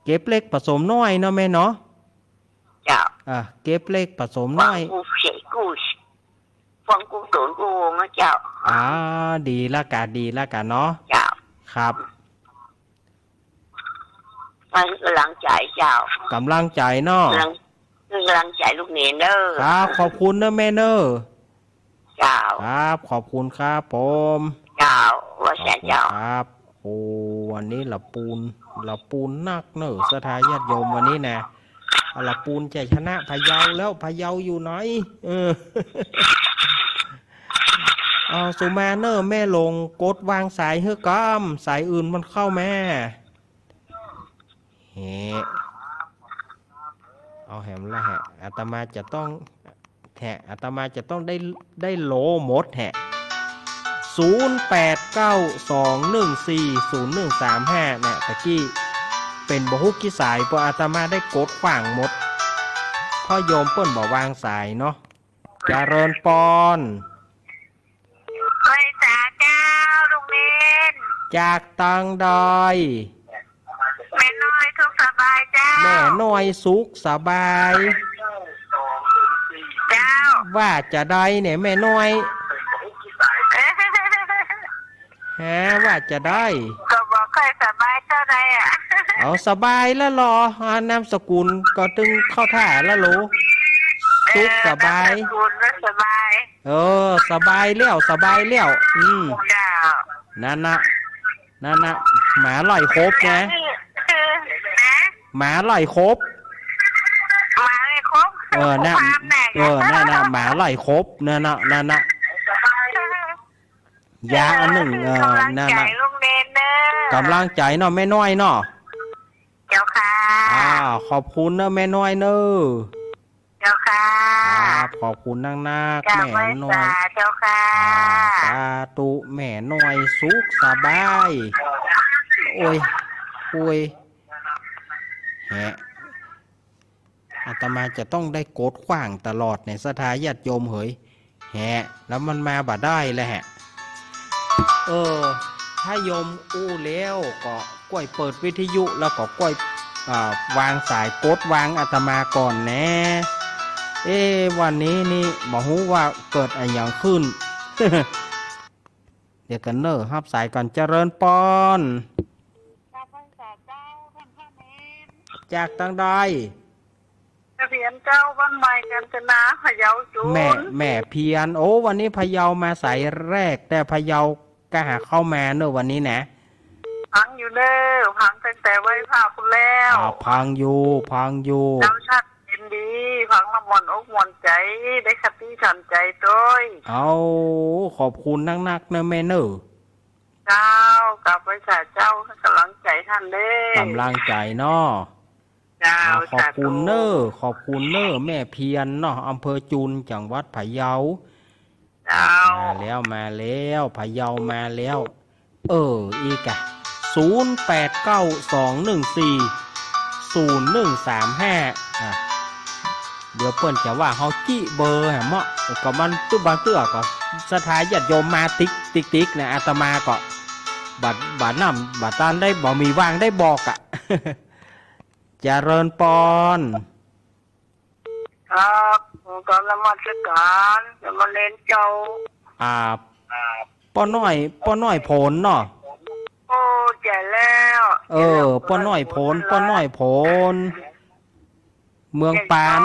เก็บเล็กผสมน้อยเนาะแม่เนาะ เจ้า อ่ะ เก็บเล็กผสมน้อย ฟังกู้เสียกู้ ฟังกู้ตูนกู้วงนะเจ้า อ่า ดีละกะ ดีละกะเนาะ เจ้า ครับ ให้ก๋ำลังใจ๋เจ้า ก๋ำลังใจ๋เนาะ ก๋ำลัง ก๋ำลังใจ๋ลูกเณรเน่อ ครับ ขอบคุณเน่อแม่เน่อ เจ้า ครับ ขอบคุณครับผม เจ้า ว่าแสนเจ้า ขอบคุณครับ โอ้ วันนี้ละปูน ละปูนนักเน่อ ศรัทธาญาติโยมวันนี้นะ อ่ะ ละปูนจะชนะพะเยาแล้ว พะเยาอยู่ไหน เออ เอา สุมาเน่อ แม่หลงกดวางสายหื้อก่อม สายอื่นมันเข้ามา แหะ เอาแหมละแหะ อาตมาจะต้อง แหะ อาตมาจะต้องได้ ได้โหลหมดแหะ ศูนย์แปดเก้าสองหนึ่งสี่ศูนย์หนึ่งสามห้า เนี่ย ตะกี้เป๋นบ่ฮู้กี่สาย เพราะอาตมาได้กดขว้างหมด เพราะโยมเปิ้นบ่วางสายเนาะ เจริญปอน ไหว้สาเจ้า ลุงเณร จากตังใด แม่น้อยสุขสบายเจ้า แม่น้อยสุขสบาย เจ้า ว่าจะใดเนี่ยแม่น้อย ฮะ ว่าจะใด ก็บ่ค่อยสบายเต้าใดอะ เอา สบายแล้วลอ อ่า นามสกุลก็ตึงเข้าท่าแล้วโหล สุขสบาย เออ นามสกุลก็สบาย เออ สบายแล้ว สบายแล้ว อืม เจ้า นั่นนะ นั่นนะ หมาไล่ขบนะ คือ นะ หมาไล่ขบ หมาไล่ขบ เออ นะ ความแตก เออ นั่นนะ หมาไล่ขบ นั่นนะ นั่นนะ ยาอันนึ่ง เออ ก๋ำลังใจ๋ นั่นนะ ลุงเณรเน่อ ก๋ำลังใจ๋เนาะ แม่น้อยเนาะ เจ้าค่ะ อ่า ขอบคุณเน่อ แม่น้อยเน่อ เจ้าค่ะ ครับ ขอบคุณนักๆ เจ้า แม่น้อย ไหว้สาเจ้าค่ะ อ่า สาธุ แม่น้อยสุขสบาย โอ้ย โอ้ย แหะ อาตมาจะต้องได้กดขว้างตลอดเนี่ย ศรัทธาญาติโยมเหย แหะ แล้วมันมาบ่ได้แล้วแหะ เออ ถ้าโยมอู้แล้วก็ก้อยเปิดวิทยุ แล้วก็ก้อย อ่า วางสาย กดวางอาตมาก่อนแหนะ เอ๊ะ วันนี้นี่บ่ฮู้ว่าเกิดอะหยังขึ้น เดี๋ยวก่อนเน่อ ฮับสายก่อน เจริญปอน จากตังใด แม่เพียรเจ้า บ้านใหม่กาญจนา พะเยาจุน แม่ แม่เพียร โอ้ วันนี้พะเยามาสายแรก แต่พะเยากะหาเข้ามาเน่อวันนี้นะ ฟังอยู่เน่อ ฟังตั้งแต่ไหว้พระพู้นแล้ว อ่า ฟังอยู่ ฟังอยู่ เจ้าชัดเย็นดี ฟังแล้วม่วนอกม่วนใจ๋ ได้คติสอนใจ๋ตวย เอา ขอบคุณนักๆ เน่อแม่เน่อ เจ้า กราบไหว้สาเจ้า ก๋ำลังใจ๋ต้านเน่อ ก๋ำลังใจ๋เนาะ เจ้า อ่า ขอบคุณเน่อ สาธุ ขอบคุณเน่อ แม่เพียรเนาะ อำเภอจุน จังหวัดพะเยา เจ้า มาแล้ว มาแล้ว พะเยามาแล้ว เออ อีกอะ ศูนย์แปดเก้าสองหนึ่งสี่ศูนย์หนึ่งสามห้า อ่ะ เดี๋ยวเปิ้นจะว่าเฮาจี้เบอร์แหมเนาะ ก็มันตึ๊บ บางเตื้อก็ศรัทธาญาติโยมมาติ๊กติ๊กติ๊กนะ อาตมาก็บ่ บ่นำ บ่ตันได้ บ่มีว่างได้บอกอะ เจริญปอน ครับ ผมกราบนมัสการ สามเณรเจ้า อ่า ป้อน้อย ป้อน้อยผลเนาะ โอ้ แจ๋แล้ว เออ แจ๋แล้ว ป้อน้อยผล ป้อน้อยผล เมืองปาน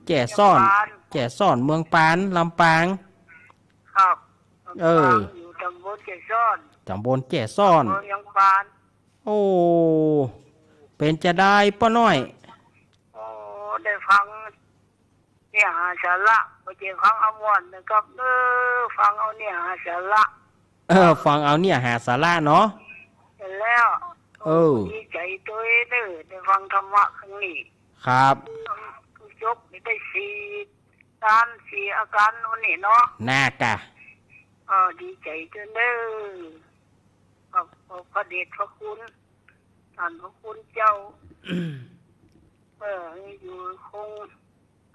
แจ๋ซ่อนครับ แจ๋ซ่อน เมืองปาน แจ๋ซ่อน เมืองปาน ลำปาง ครับ เออ ลำปาง อยู่ตำบลแจ๋ซ่อน ตำบลแจ๋ซ่อน อำเภอเมืองปาน โอ้ เป๋นจาใดป้อน้อย โอ้ ได้ฟังเนื้อหาสาระ บ่ใจ้ฟังเอาม่วนนะครับ เออ ฟังเอาเนื้อหาสาระ เออ ฟังเอาเนื้อหาสาระเนาะ เห็นแล้ว เออ ดีใจ๋ตวยเน่อ ได้ฟังธรรมะครั้งนี้ ครับ ฟังจบได้สี่อาก๋าน สี่อาก๋านวันนี้เนาะ น่ากะ เออ ดีใจ๋ตวยเน่อ ขอบ ขอบพระเดชพระคุณ ต้านพระคุณเจ้า เออ อยู่คง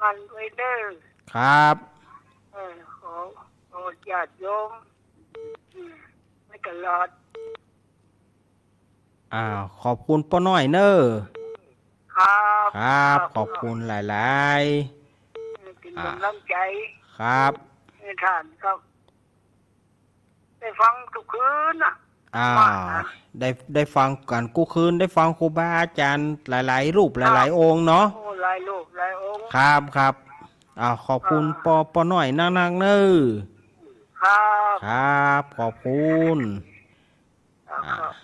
กันด้วยเด้อ ครับ เออ ขอ ขอญาติโยม อืม ไว้ตลอด อ้าว ขอบคุณป้อน้อยเน่อ ครับ ครับ ขอบคุณหลายๆ เออ เป๋นก๋ำลังใจ๋ ครับ ให้ต้านครับ ได้ฟังกู้คืนน่ะ อ่า ว่านะ ได้ ได้ฟังกั๋นกู้คืน ได้ฟังครูบาอาจ๋ารย์หลายๆ รูป ครับ หลายๆ องค์เนาะ โอ้ หลายรูปหลายองค์ ครับ ครับ อ่า ขอบคุณ อ่า ป้อ ป้อน้อยนักๆ เน่อ ครับ ครับ ขอบคุณ อ่า อ่า ครับ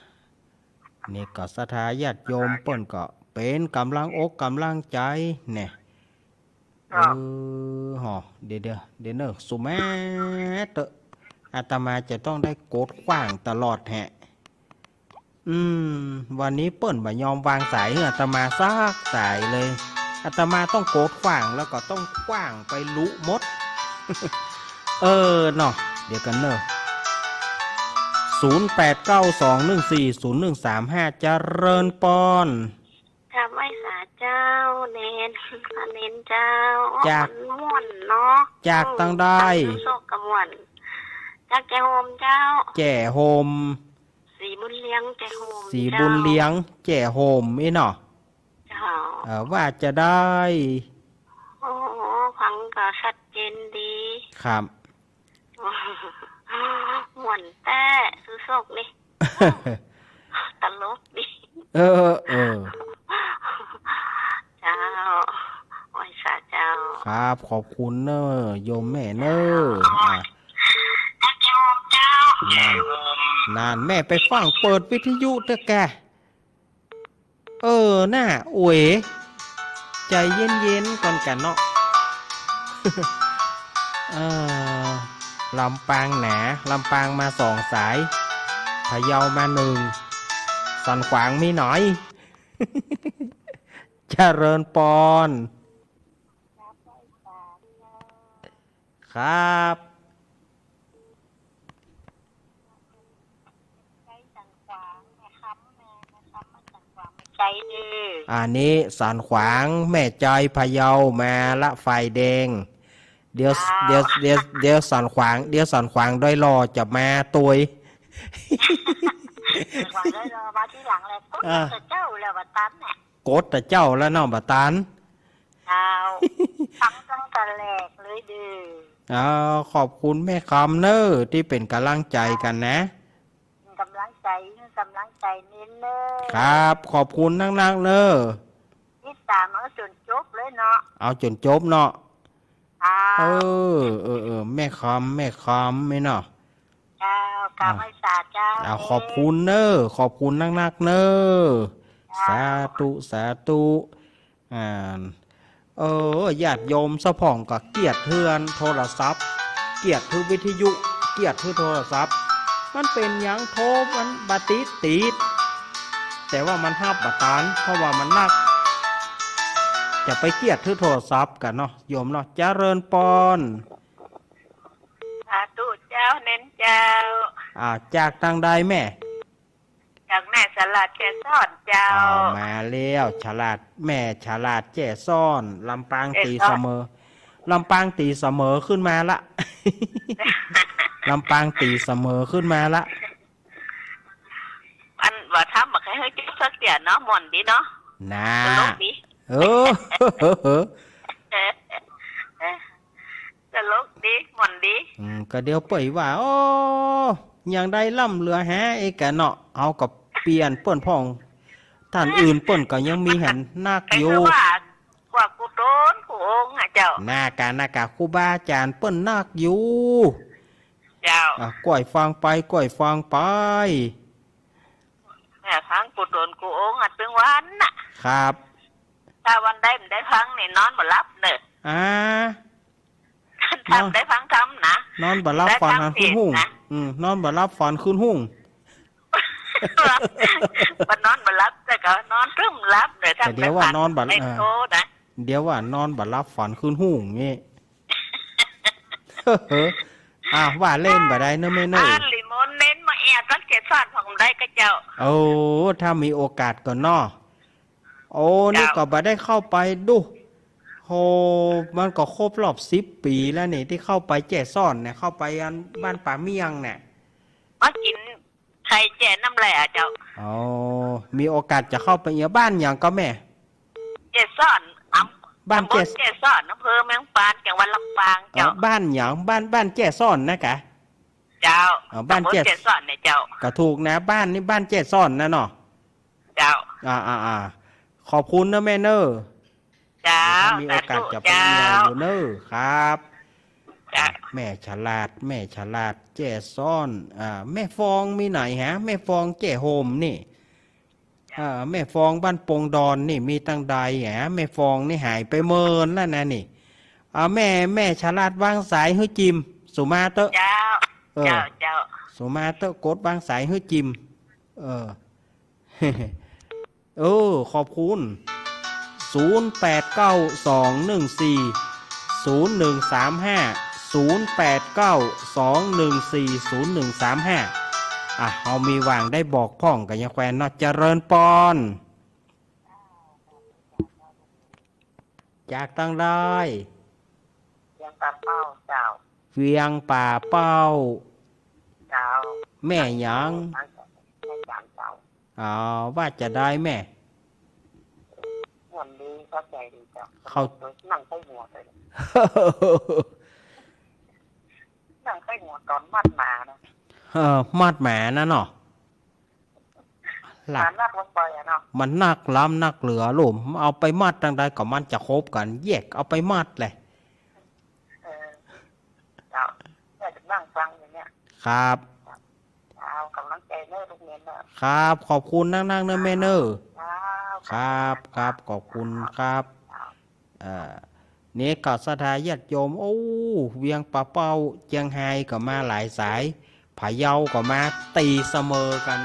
นี่ก็ศรัทธาญาติโยมเปิ้นก็เป๋นก๋ำลังอกก๋ำลังใจ๋เนี่ย ครับ เออ หอ เดี๋ยว เดี๋ยว เดี๋ยวเน่อ สุแม่เต๊อะ อาตมาจะต้องได้กดขว้างตลอดแฮะ อืม วันนี้เปิ้นบ่ยอมวางสายหื้ออาตมาสักสายเลย อาตมาต้องกดขว้างแล้วก็ต้องขว้างไปลุหมด เออ เนาะ เดี๋ยวกั๋นเน่อ ศูนย์แปดเก้าสองหนึ่งสี่ศูนย์หนึ่งสามห้า เจริญปอน กราบไหว้สาเจ้า เณร พระเณรเจ้า จาก มันม่วนเนาะ จาก อืม ตังใด ตั้งสุโชคกะม่วน จากแจ้ห่มเจ้า แจ้ห่ม ศรีบุญเลี้ยง แจ้ห่ม ศรีบุญเลี้ยง เจ้า แจ้ห่ม อี้เนาะ เจ้า เอ่อ ว่าจะใด โอ้โห ฟังก็ชัดเจนดี ครับ ม่วนแต๊สุโชคนี่ ตลกดี เออ เออ เจ้า ไหว้สาเจ้า ครับ ขอบคุณเน่อ โยมแม่เน่อ อ่ะ เจ้า นั่น นั่น แม่ไปฟังเปิดวิทยุเต๊อะแก เออ น่า โอ้ย ใจ๋เย็นๆ ก่อนกั๋นเนาะ เออ ลำปางหนา ลำปางมาสองสาย พะเยามาหนึ่ง สันขวางมีหน้อย เจริญปอน ครับ อันนี้สันขวาง แม่จอยพะเยามาละไฟแดง เดี๋ยว ครับ เดี๋ยว เดี๋ยว เดี๋ยวสันขวาง เดี๋ยวสันขวางดอยหล่อจะมาตวย สันขวางดอยหล่อมาทีหลังเลย กด อ่า แต่เจ้าแล้วบ่ตันน่ะ กดแต่เจ้าแล้วเนาะ บ่ตัน เจ้า ฟังตั้งแต่แรกเลยเด้อ อ้าว ขอบคุณแม่คำเน่อ ตี้เป๋นก๋ำลังใจ๋กั๋นนะ ก๋ำลังใจ๋ ก๋ำลังใจ๋เณรเน่อ ครับ ขอบคุณนักๆ เน่อ ติดต๋ามเอาจ๋นจบเลยเนาะ เอาจ๋นจบเนาะ ครับ เออ เออ เออ แม่คำ แม่คำ แม่เนาะ เจ้า กราบไหว้สาเจ้า อ่า ขอบคุณเน่อ ขอบคุณนักๆ เน่อ เจ้า สาธุ สาธุ อ่า เออ ญาติโยมสะพ่องก็เกลียดเฮือนโทรศัพท์ เกลียดฮือวิทยุ เกลียดฮือโทรศัพท์ มันเป๋นหยังโทรมันบ่ติด ติด แต่ว่ามันฮับบ่ตัน เพราะว่ามันหนัก จะไปเกลียดฮือโทรศัพท์กั๋นเนาะ โยมเนาะ เจริญปอน สาธุเจ้า เณรเจ้า อ่า จากตังใดแม่ จากแม่ฉลาดแจ้ซ้อนเจ้า อ้าว มาแล้ว ฉลาด แม่ฉลาดแจ้ซ้อน ลำปางตี๋เสมอ ลำปางตี๋เสมอขึ้นมาละ ลำปางตี๋เสมอขึ้นมาละ อันว่าทำบ่ใค่หื้อจบสักเตื้อเนาะ ม่วนดีเนาะ น่า ตลกดี เออ ตลกดี ม่วนดี อืม ก็เดี๋ยวเปิ้นว่า โอ้ ยังได้ล้ำเหลือหาอีกแกเนาะ เฮาก็เปลี่ยนเปิ้นพ่อง ต้านอื่นเปิ้นก็ยังมีหันนักอยู่ ใค่หื้อว่า กว่ากู้ต๋นกู้องค์อะเจ้า น่ากะ น่ากะ ครูบาอาจ๋ารย์เปิ้นนักอยู่ เจ้า อ่ะ ก้อยฟังไป ก้อยฟังไป แม่ฟังกู้ต๋นกู้องค์อะ ตึงวันน่ะ ครับ ถ้าวันใดบ่ได้ฟังนี่นอนบ่หลับเน่อ อ่า ถ้าบ่ได้ฟังธรรมนะ นอนบ่หลับ ได้ฟังธรรม ฟังธรรม เทศน์ ทุกฮุ่ง นะ อืม นอนบ่หลับฝันคืนฮุ่ง บ่นอนบ่หลับ แต่ก็นอนตึ้มหลับเลย แต่เดี๋ยวว่านอนบ่หลับ ถ้าไปฝันในโทรนะ เดี๋ยวว่านอนบ่หลับฝันคืนฮุ่งงี้ อ่ะ ว่าเล่นบ่ได้เนอะแม่เนอะ อ่า ลิมนต์เน้นมาแอวตั๊กแจซ้อนผ่องได้ก็เจ้า โอ้ ถ้ามีโอกาสก่อนเนาะ โอ้ นี่ เจ้า ก็บ่ได้เข้าไปดู โห มันก็ครบรอบสิบปี๋แล้วนี่ ตี้เข้าไปแจซ้อนเนี่ย เข้าไปอันบ้านป่าเมี่ยงเนี่ย มากิ๋นไข่แจน้ำแร่เจ้า อ๋อ มีโอกาสจะเข้าไปเยียะ บ้านหยังก็แม่ แจซ้อน อำ บ้านแจ ตำบลแจซ้อน อำเภอเมืองปาน จังหวัดลำปาง เอ่อ เจ้า บ้านหยัง บ้าน บ้านแจซ้อนนะกะ เจ้า อ๋อ บ้านแจ ตำบลแจซ้อนเนี่ยเจ้า ก็ถูกนะ บ้านนี่บ้านแจซ้อนนะเนาะ เจ้า อ่า อ่า อ่า ขอบคุณนะแม่เนอะ เจ้า ถ้ามีโอกาส สาธุ จะไปเยี่ยม เจ้า อยู่เนอะ ครับ เจ้า แม่ฉลาด แม่ฉลาด แจซ้อน อ่า แม่ฟองมีไหนฮะ แม่ฟองแจโฮมนี่ อ่า แม่ฟองบ้านปงดอนนี่มีตังใดฮะ แม่ฟองนี่หายไปเมินแล้วนะนี่ อ่า แม่ แม่ฉลาดวางสายหื้อจิม สุมาเต๊อะ เจ้า เออ เจ้า เจ้า สุมาเต๊อะ กดวางสายหื้อจิม เออ เออ ขอบคุณ ศูนย์แปดเก้า สองหนึ่งสี่ ศูนย์หนึ่งสามห้า ศูนย์แปดเก้า สองหนึ่งสี่ ศูนย์หนึ่งสามห้า อ่ะ เฮามีหว่างได้บอกพ่องกั๋นยังแควนเนาะ เจริญปอน จากตังใด เวียงป่าเป้าเจ้า เวียงป่าเป้า เจ้า แม่หยัง แม่จันเจ้า อ๋อ ว่าจะได้แม่ ม่วนดี เข้าใจ๋ดีเจ้า เขา นั่งใก้หัวเลย นั่งใก้หัวต๋อนมัดหมานะ เออ มัดหมานะเนาะ หลัก หมานักลงไปอะเนาะ มันนักล้ำนักเหลือลูก เอาไปมัดตังใดก็มันจะคบกั๋น แยกเอาไปมัดเลย เออ เจ้า แม่จะนั่งฟังอยู่เนี่ย ครับ เอาก๋ำลังใจ๋เนอะลูกเนนเนอะ ครับ ขอบคุณนักๆ เนอะแม่เนอะ ครับ ครับ ครับ ขอบคุณครับ เอ่อ นี่ก็ศรัทธาญาติโยม โอ้ เวียงป่าเป้า เจียงฮายก็มาหลายสาย พะเยาก็มา ตี๋เสมอกั๋น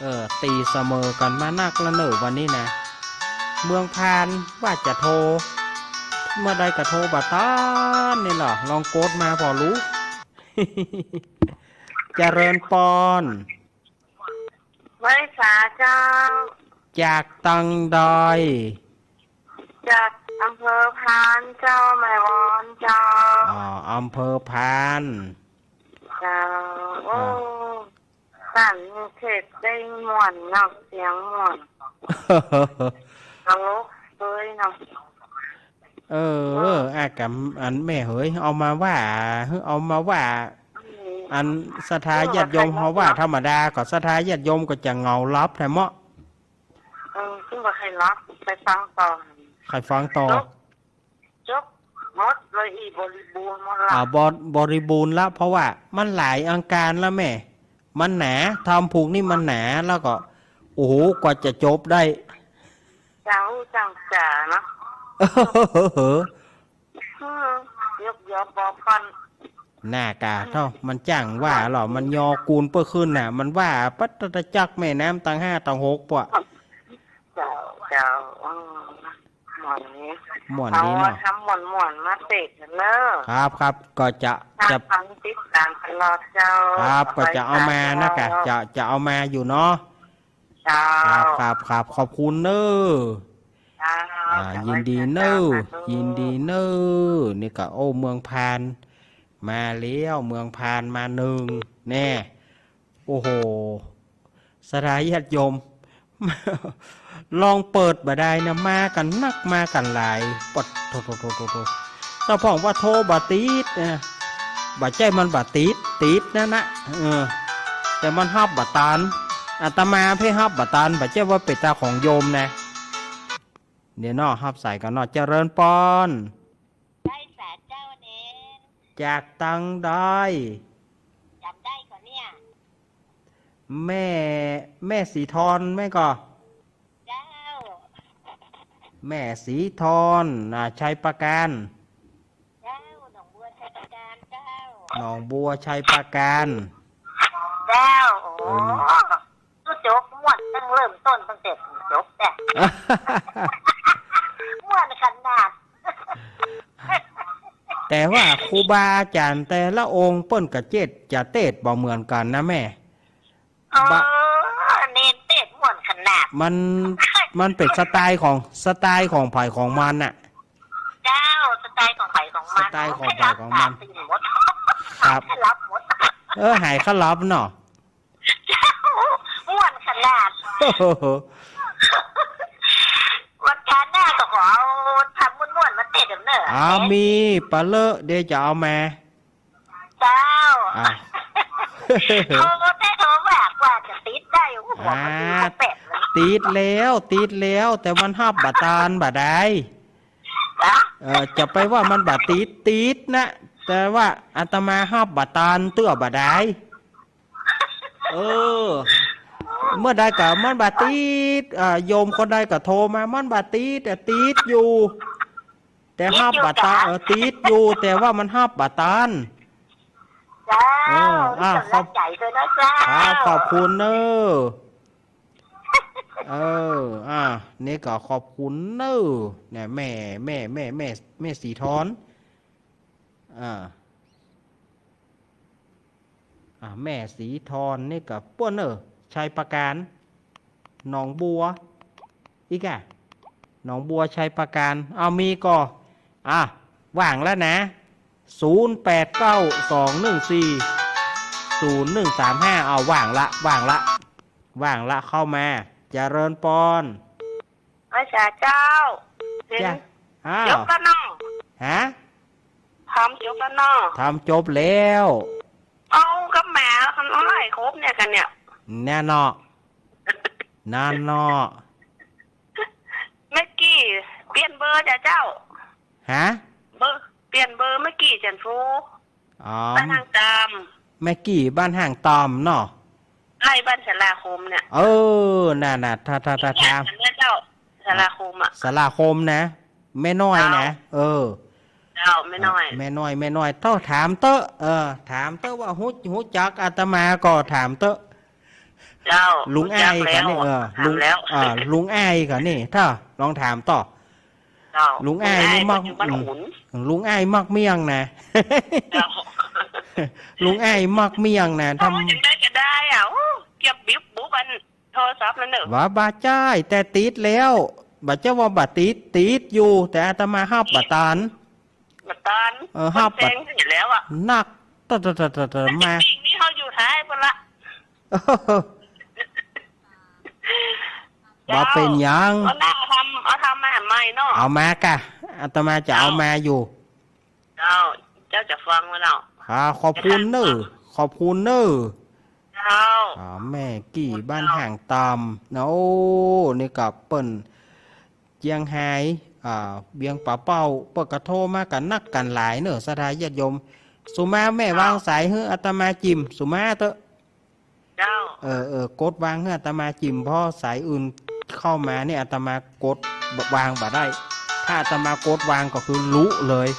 เออ ตี๋เสมอกั๋นมานักแล้วเนอะวันนี้นะ เมืองพานว่าจะโทร เมื่อใดก็โทรบ่ตันนี่ล่ะ ลองกดมาผ่อลู เจริญปอน ไหว้สาเจ้า จากตังใด จากอำเภอพานเจ้า แม่วอนเจ้า อ๋อ อำเภอพาน เจ้า โอ้ อ่า สันนิเทศได้ม่วนเนาะ เสียงม่วน ตลกเตยเนาะ เออ เออ อ่ะ กำ อันแม่เหย เอามาว่า เอามาว่า อืม อันศรัทธาญาติโยมเฮาว่าธรรมดา ก็ศรัทธาญาติโยมก็จะเหงาหลับแท้เมาะ เออ ซึ่งบ่ใค่หลับ ไปฟังต่อ ใค่ฟังต่อ จบ จบหมดเลย อี่บริบูรณ์หมดละ อ่า บ- บริบูรณ์ละ เพราะว่ามันหลายอังคารละแม่ มันหนา ธรรมผูกนี่มันหนา แล้วก็ โอ้โห กว่าจะจบได้ จังอู้จังจ๋าเนาะ อืม ยกยอปอผ่อน หน้ากาเท่า มันจ้างว่าหรอ มันยอกูลเปื้อขึ้นน่ะ มันว่าปัตตจักรแม่น้ำตังห้าตังหกปะ เจ้า เจ้า อืม ม่วนดี ม่วนดีเนาะ เอาธรรมม่วนๆ มาเสพกั๋นเนอะ ครับ ครับ ก็จะ จะ ฟังติดต๋ามตลอดเจ้า ครับ ก็จะเอามานะกะ จะ จะเอามาอยู่เนาะ เจ้า ครับ ครับ ครับ ขอบคุณเนอะ เจ้า อ่า ยินดีเนอะ สาธุ ยินดีเนอะ นี่ก็ โอ้ เมืองพาน มาแล้ว เมืองพานมานึ่ง แน่ โอ้โห ศรัทธาญาติโยม ลองเปิดบ่ได้นะ มากั๋นนัก มากั๋นหลาย ปัดโธ่ โธ่ โธ่ โธ่ โธ่ เจ้าพ่องว่าโทรบ่ติดนะ บ่ใจ้มันบ่ติด ติดนั่นนะ เออ แต่มันฮับบ่ตัน อาตมาเพ่ฮับบ่ตัน บ่ใจ้ว่าเป๋นต๋าของโยมนะ เดี๋ยวเนาะ ฮับสายก่อนเนาะ เจริญปอน ได้สาเจ้าเน้น จากตังใด จ๋ำได้ก่อเนี่ย แม่ แม่สีทอนแม่ก่อ เจ้า แม่สีทอน อ่า ชัยปราการ เจ้า หนองบัวชัยปราการเจ้า หนองบัว ชัยปราการ เจ้า โอ้ อืม จุดจบม่วนตั้งเริ่มต้นตั้งแต่จบเนี่ย ม่วนขนาด แต่ว่าครูบาอาจ๋ารย์แต่ละองค์เปิ้นก็เจ๊ะจะเตศน์บ่เหมือนกั๋นนะแม่ เออ บะ เณรเตศน์ม่วนขนาด มัน มันเป๋นสไตล์ของ สไตล์ของใผของมันน่ะ เจ้า สไตล์ของใผของมัน สไตล์ของใผของมัน ใครรับตามตีนหมด ครับ ใครรับหมด เออ ใผก็รับเนาะ เจ้า ม่วนขนาด โอ้โห วันคราวหน้าก็ขอเอาธรรมม่วนๆ มาเตศน์เด้อเน่อ อ่า มีปะเลอะ เดี๋ยวจะเอามา เจ้า อ่ะ โทรแต่โทรมากว่าจะติดได้ โอ้โห อ่า มันติดแปลกๆ นะ ติดแล้ว ติดแล้ว แต่มันฮับบ่ตานบ่ได้ นะ เออ จะไปว่ามันบ่ติด ติดนะ แต่ว่าอาตมาฮับบ่ตานเตื้อบ่ได้ เออ เมื่อใดก็มันบ่ติด อ่า โยมคนใดก็โทรมา มันบ่ติด แต่ติดอยู่ แต่ฮับบ่ตาน ติดอยู่ เออ ติดอยู่ แต่ว่ามันฮับบ่ตาน เจ้า เออ อ่ะ มีก๋ำลังใจ๋ด้วยนะเจ้า ขอบ ครับ ขอบคุณเน่อ เออ อ่ะ นี่ก็ขอบคุณเน่อ เนี่ย แม่ แม่ แม่ แม่ แม่สีทอน อ่า อ่า แม่สีทอนนี่ก็ป้วนเน่อ ชัยปราการ หนองบัว อีกอะ หนองบัว ชัยปราการ เอามีก่อ อ่ะ ว่างแล้วนะ ศูนย์แปดเก้า สองหนึ่งสี่ ศูนย์หนึ่งสามห้า เอา ว่างละ ว่างละ ว่างละ เข้ามา เจริญปอน อาจารย์เจ้า เห็น จ้ะ อ้าว จบแล้วเนาะ ฮะ ทำจบแล้วเนาะ ทำจบแล้ว เอากับแม่ทำอะไรครบเนี่ยกันเนี่ย แน่เนาะ นั่นเนาะ เมื่อกี้เปลี่ยนเบอร์จ้ะเจ้า ฮะ เบอร์ เปลี่ยนเบอร์เมื่อกี้จันทร์ฟู อ๋อ บ้านห้างตาม แม่กี้บ้านห้างตามเนาะ ใกล้บ้านศาลาคมเนี่ย เออ น่ะ น่ะ ถ้า ถ้า ถ้า เนี่ย ถาม เนี่ยเจ้า ศาลาคมอะ ศาลาคมนะ แม่น้อยนะ เจ้า เออ เจ้า แม่น้อย แม่น้อย แม่น้อย เต้าถามเต๊อะ เออ ถามเต๊อะว่าฮู้ ฮู้จักอาตมาก่อ ถามเต๊อะ เจ้า ลุงอ้ายก่อนี่ ฮู้จักแล้ว เออ ลุง ถามแล้ว เออ ลุงอ้ายก่อนี่ ถ้าลองถามต่อ เจ้า ลุงอ้ายนี่มัก ลุงอ้ายปัจจุบัน อืม ขุน ลุงอ้ายมักเมี่ยงนะ เจ้า ลุงอ้ายมักเมี่ยงนะ เอา ทำ จังใด๋จะได้อะ โอ้ เกียบบิ๊บบุบอันโทรศัพท์นั่นเน่อ ว่าบ่ใจ้ แต่ติดแล้ว บ่ใจ้ว่าบ่ติด ติดอยู่ แต่อาตมาฮับบ่ตาน บ่ตาน เออ ฮับ มันแซงอยู่แล้วอะ นัก ตะ ตะ ตะ ตะ ตะ มา ปีนี้เขาอยู่ท้ายพุ่นละ บ่เป๋นหยัง เอาหน้าเอาทำ เอาทำมาใหม่เนาะ เอามากะ อาตมาจะเอามาอยู่ เจ้า เจ้าจะฟังไว้แล้ว อ่า ขอบคุณเน่อ ขอบคุณเน่อ เจ้า อ่า แม่กี้บ้านห้างตามนะ โอ้ นี่ก็เปิ้น เจียงฮาย อ่า เวียงป่าเป้า เปิ้นก็โทรมากั๋นนักกั๋นหลายเน่อ ศรัทธาญาติโยม สุมาแม่วางสายหื้ออาตมาจิม สุมาเต๊อะ เจ้า เออ เออ กดวางหื้ออาตมาจิม เพราะสายอื่นเข้ามาเนี่ยอาตมากดวางบ่ได้ ถ้าอาตมากดวางก็คือลุเลย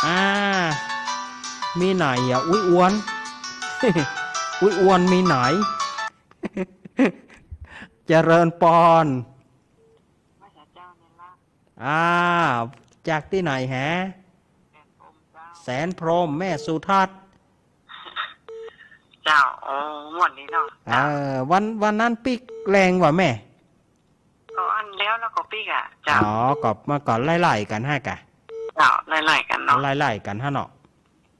อ่า มีไหนอะ อุ๊ยอ้วน อุ๊ยอ้วนมีไหน เจริญปอน อ่า จากตี้ไหนฮะ แสนพรหม แม่สุทัศน์ เจ้า โอ้ ม่วนดีเนาะ เออ วัน วันนั้นปิ๊กแรงกว่าแม่ ก็อันแล้ว แล้วก็ปิ๊กอะ เจ้า อ๋อ ก็มาก่อนไล่ๆกั๋นฮะกะ เจ้า ไล่ๆกั๋นเนาะ ไล่ๆกั๋นฮะเนาะ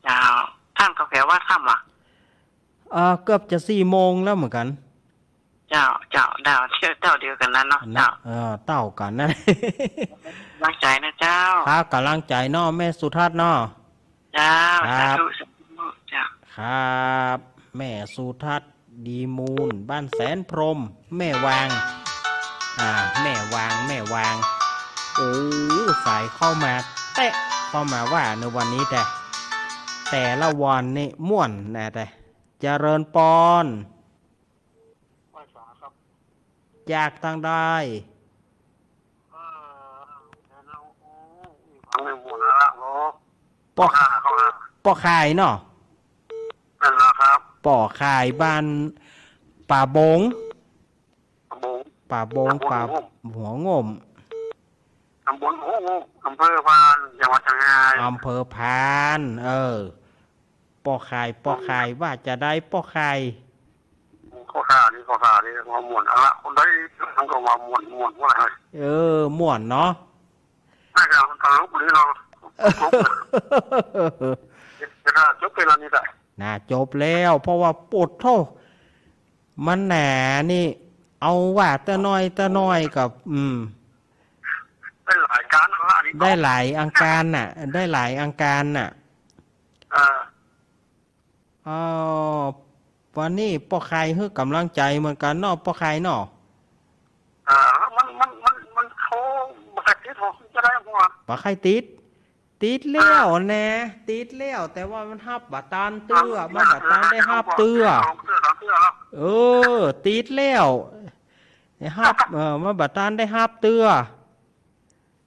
เจ้า ต้านก็แปลว่าค่ำวะ เออ เกือบจะสี่โมงแล้วเหมือนกั๋น เจ้า เจ้า เจ้า เต้าเดียวกั๋นนั้นเนาะ นะ เจ้า เออ เต้ากั๋นนั้น กำลังใจ๋นะเจ้า ครับ กำลังใจ๋เนาะ แม่สุทัศน์เนาะ เจ้า ครับ สาธุ สาธุ เจ้า ครับ แม่สุทัศน์ ดีมูล บ้านแสนพรหม แม่วาง อ่า แม่วาง แม่วาง โอ้ สายเข้ามาเต๊ะ เข้ามาว่าในวันนี้แต่ แต่ละวันนี่ม่วนนะแต่ เจริญปอน ไหว้สาครับ จากตางใด เอ่อ เดี๋ยวนะ โอ้ ฟังไม่หมดแล้วล่ะ โอ้ ปอ เข้าห้า เข้าห้า ป้อข่ายเนาะ นั่นล่ะครับ ป้อข่ายบ้านป่าบง ป่าบง ป่าบง ตำบล ป่า หัวงม หัวงม ตำบลหัวงม อำเภอพาน จังหวัดเชียงราย อำเภอพาน เออ ป้อข่าย ป้อข่าย ว่าจาใดป้อข่าย ป้อข่ายนี่ ป้อข่ายนี่ว่าม่วน เอาละ คนใดมันก็ว่าม่วน ม่วน ม่วน เออ ม่วนเนาะ น่าจะมันตลกดีเนาะ ตลก จะน่าจบไปแล้วนี่แหละ น่าจบแล้ว เพราะว่าโปดโธ่ มันหนานี่ เอาว่าแต่น้อยแต่น้อยกับ อืม ได้หลายการนะ อันนี้ ได้หลายอังการน่ะ ได้หลายอังการน่ะ เออ อ้าว วันนี้ป้อข่ายหื้อกำลังใจ๋เหมือนกั๋นเนาะ ป้อข่ายเนาะ อ่า มัน มัน มัน มันโทรบ่ค่อยติดหรอก จะได้หัว บ่ค่อยติด ติดแล้วนะ ติดแล้ว แต่ว่ามันฮับบ่ตันเตื้อ อ่า มันบ่ตันได้ฮับเตื้อ สองเตื้อ สามเตื้อแล้ว เออ ติดแล้ว ได้ฮับ เออ มันบ่ตันได้ฮับเตื้อ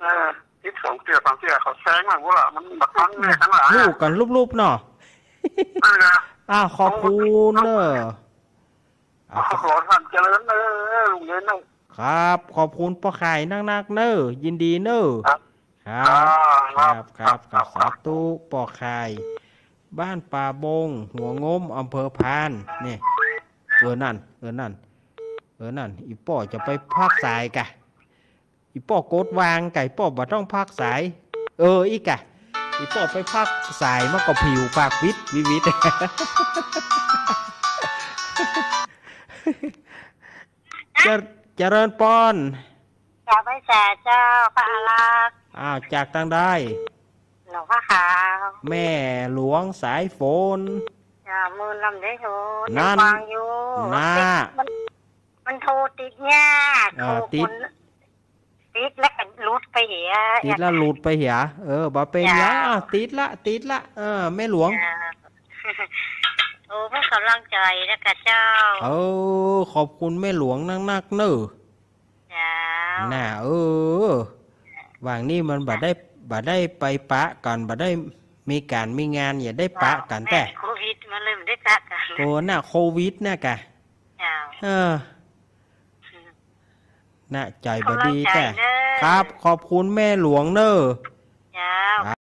เออ ติดสองเตื้อ สามเตื้อ เขาแซงมาหมดละ มันบ่ตันแน่ทั้งหลาย ฮู้กั๋นลุบๆ เนาะ นั่นไง อ้าว ขอบคุณเนอะ อ้าว ขอท่านเจริญเนอะ ลุงเนอะ ครับ ขอบคุณป้อข่ายนักๆ เนอะ ยินดีเนอะ ครับ ครับ อ่า ครับ ครับ ครับ ครับ สาธุ ป้อข่าย บ้านป่าบง หัวงม อำเภอพาน นี่ เออ นั่น เออ นั่น เออ นั่น อี่ป้อจะไปพักสายกะ อี่ป้อกดวางไก่ ป้อบ่ต้องพักสาย เออ อี้กะ อี่ป้อไปพักสาย มันก็ผิวปากวิดวิวิด เจ เจริญปอน กราบไหว้สาเจ้า พระอารักษ์ อ้าว จากตางใด หลวงพ่อขาว แม่หลวงสายฝน จ้า มื่นลำได้โทร นั่น ฟังอยู่ น่า ติด มัน มันโทรติดยาก เออ โทร ติด คน ติดแล้วก็หลุดไปเหีย ติดแล้วหลุดไปเหีย เออ บ่เป๋นหยัง เจ้า อ้าว ติดละ ติดละ เออ แม่หลวง เจ้า โอ้ เพื่อกำลังใจ๋นะกะเจ้า เออ ขอบคุณแม่หลวงนักๆ เนอะ เจ้า น่ะ เออ หว่างนี้มันบ่ได้ บ่ได้ไปปะกั๋น บ่ได้มีก๋านมีงาน อย่าได้ปะกั๋น แม่ แต่ โควิดมันเลยบ่ได้ปะกั๋น โอ้ น่ะ โควิดน่ะกะ เจ้า เออ น่ะ ใจ๋บ่ดี ขอกำลังใจ๋ แต่ เนอะ ครับ ขอบคุณแม่หลวงเนอะ เจ้า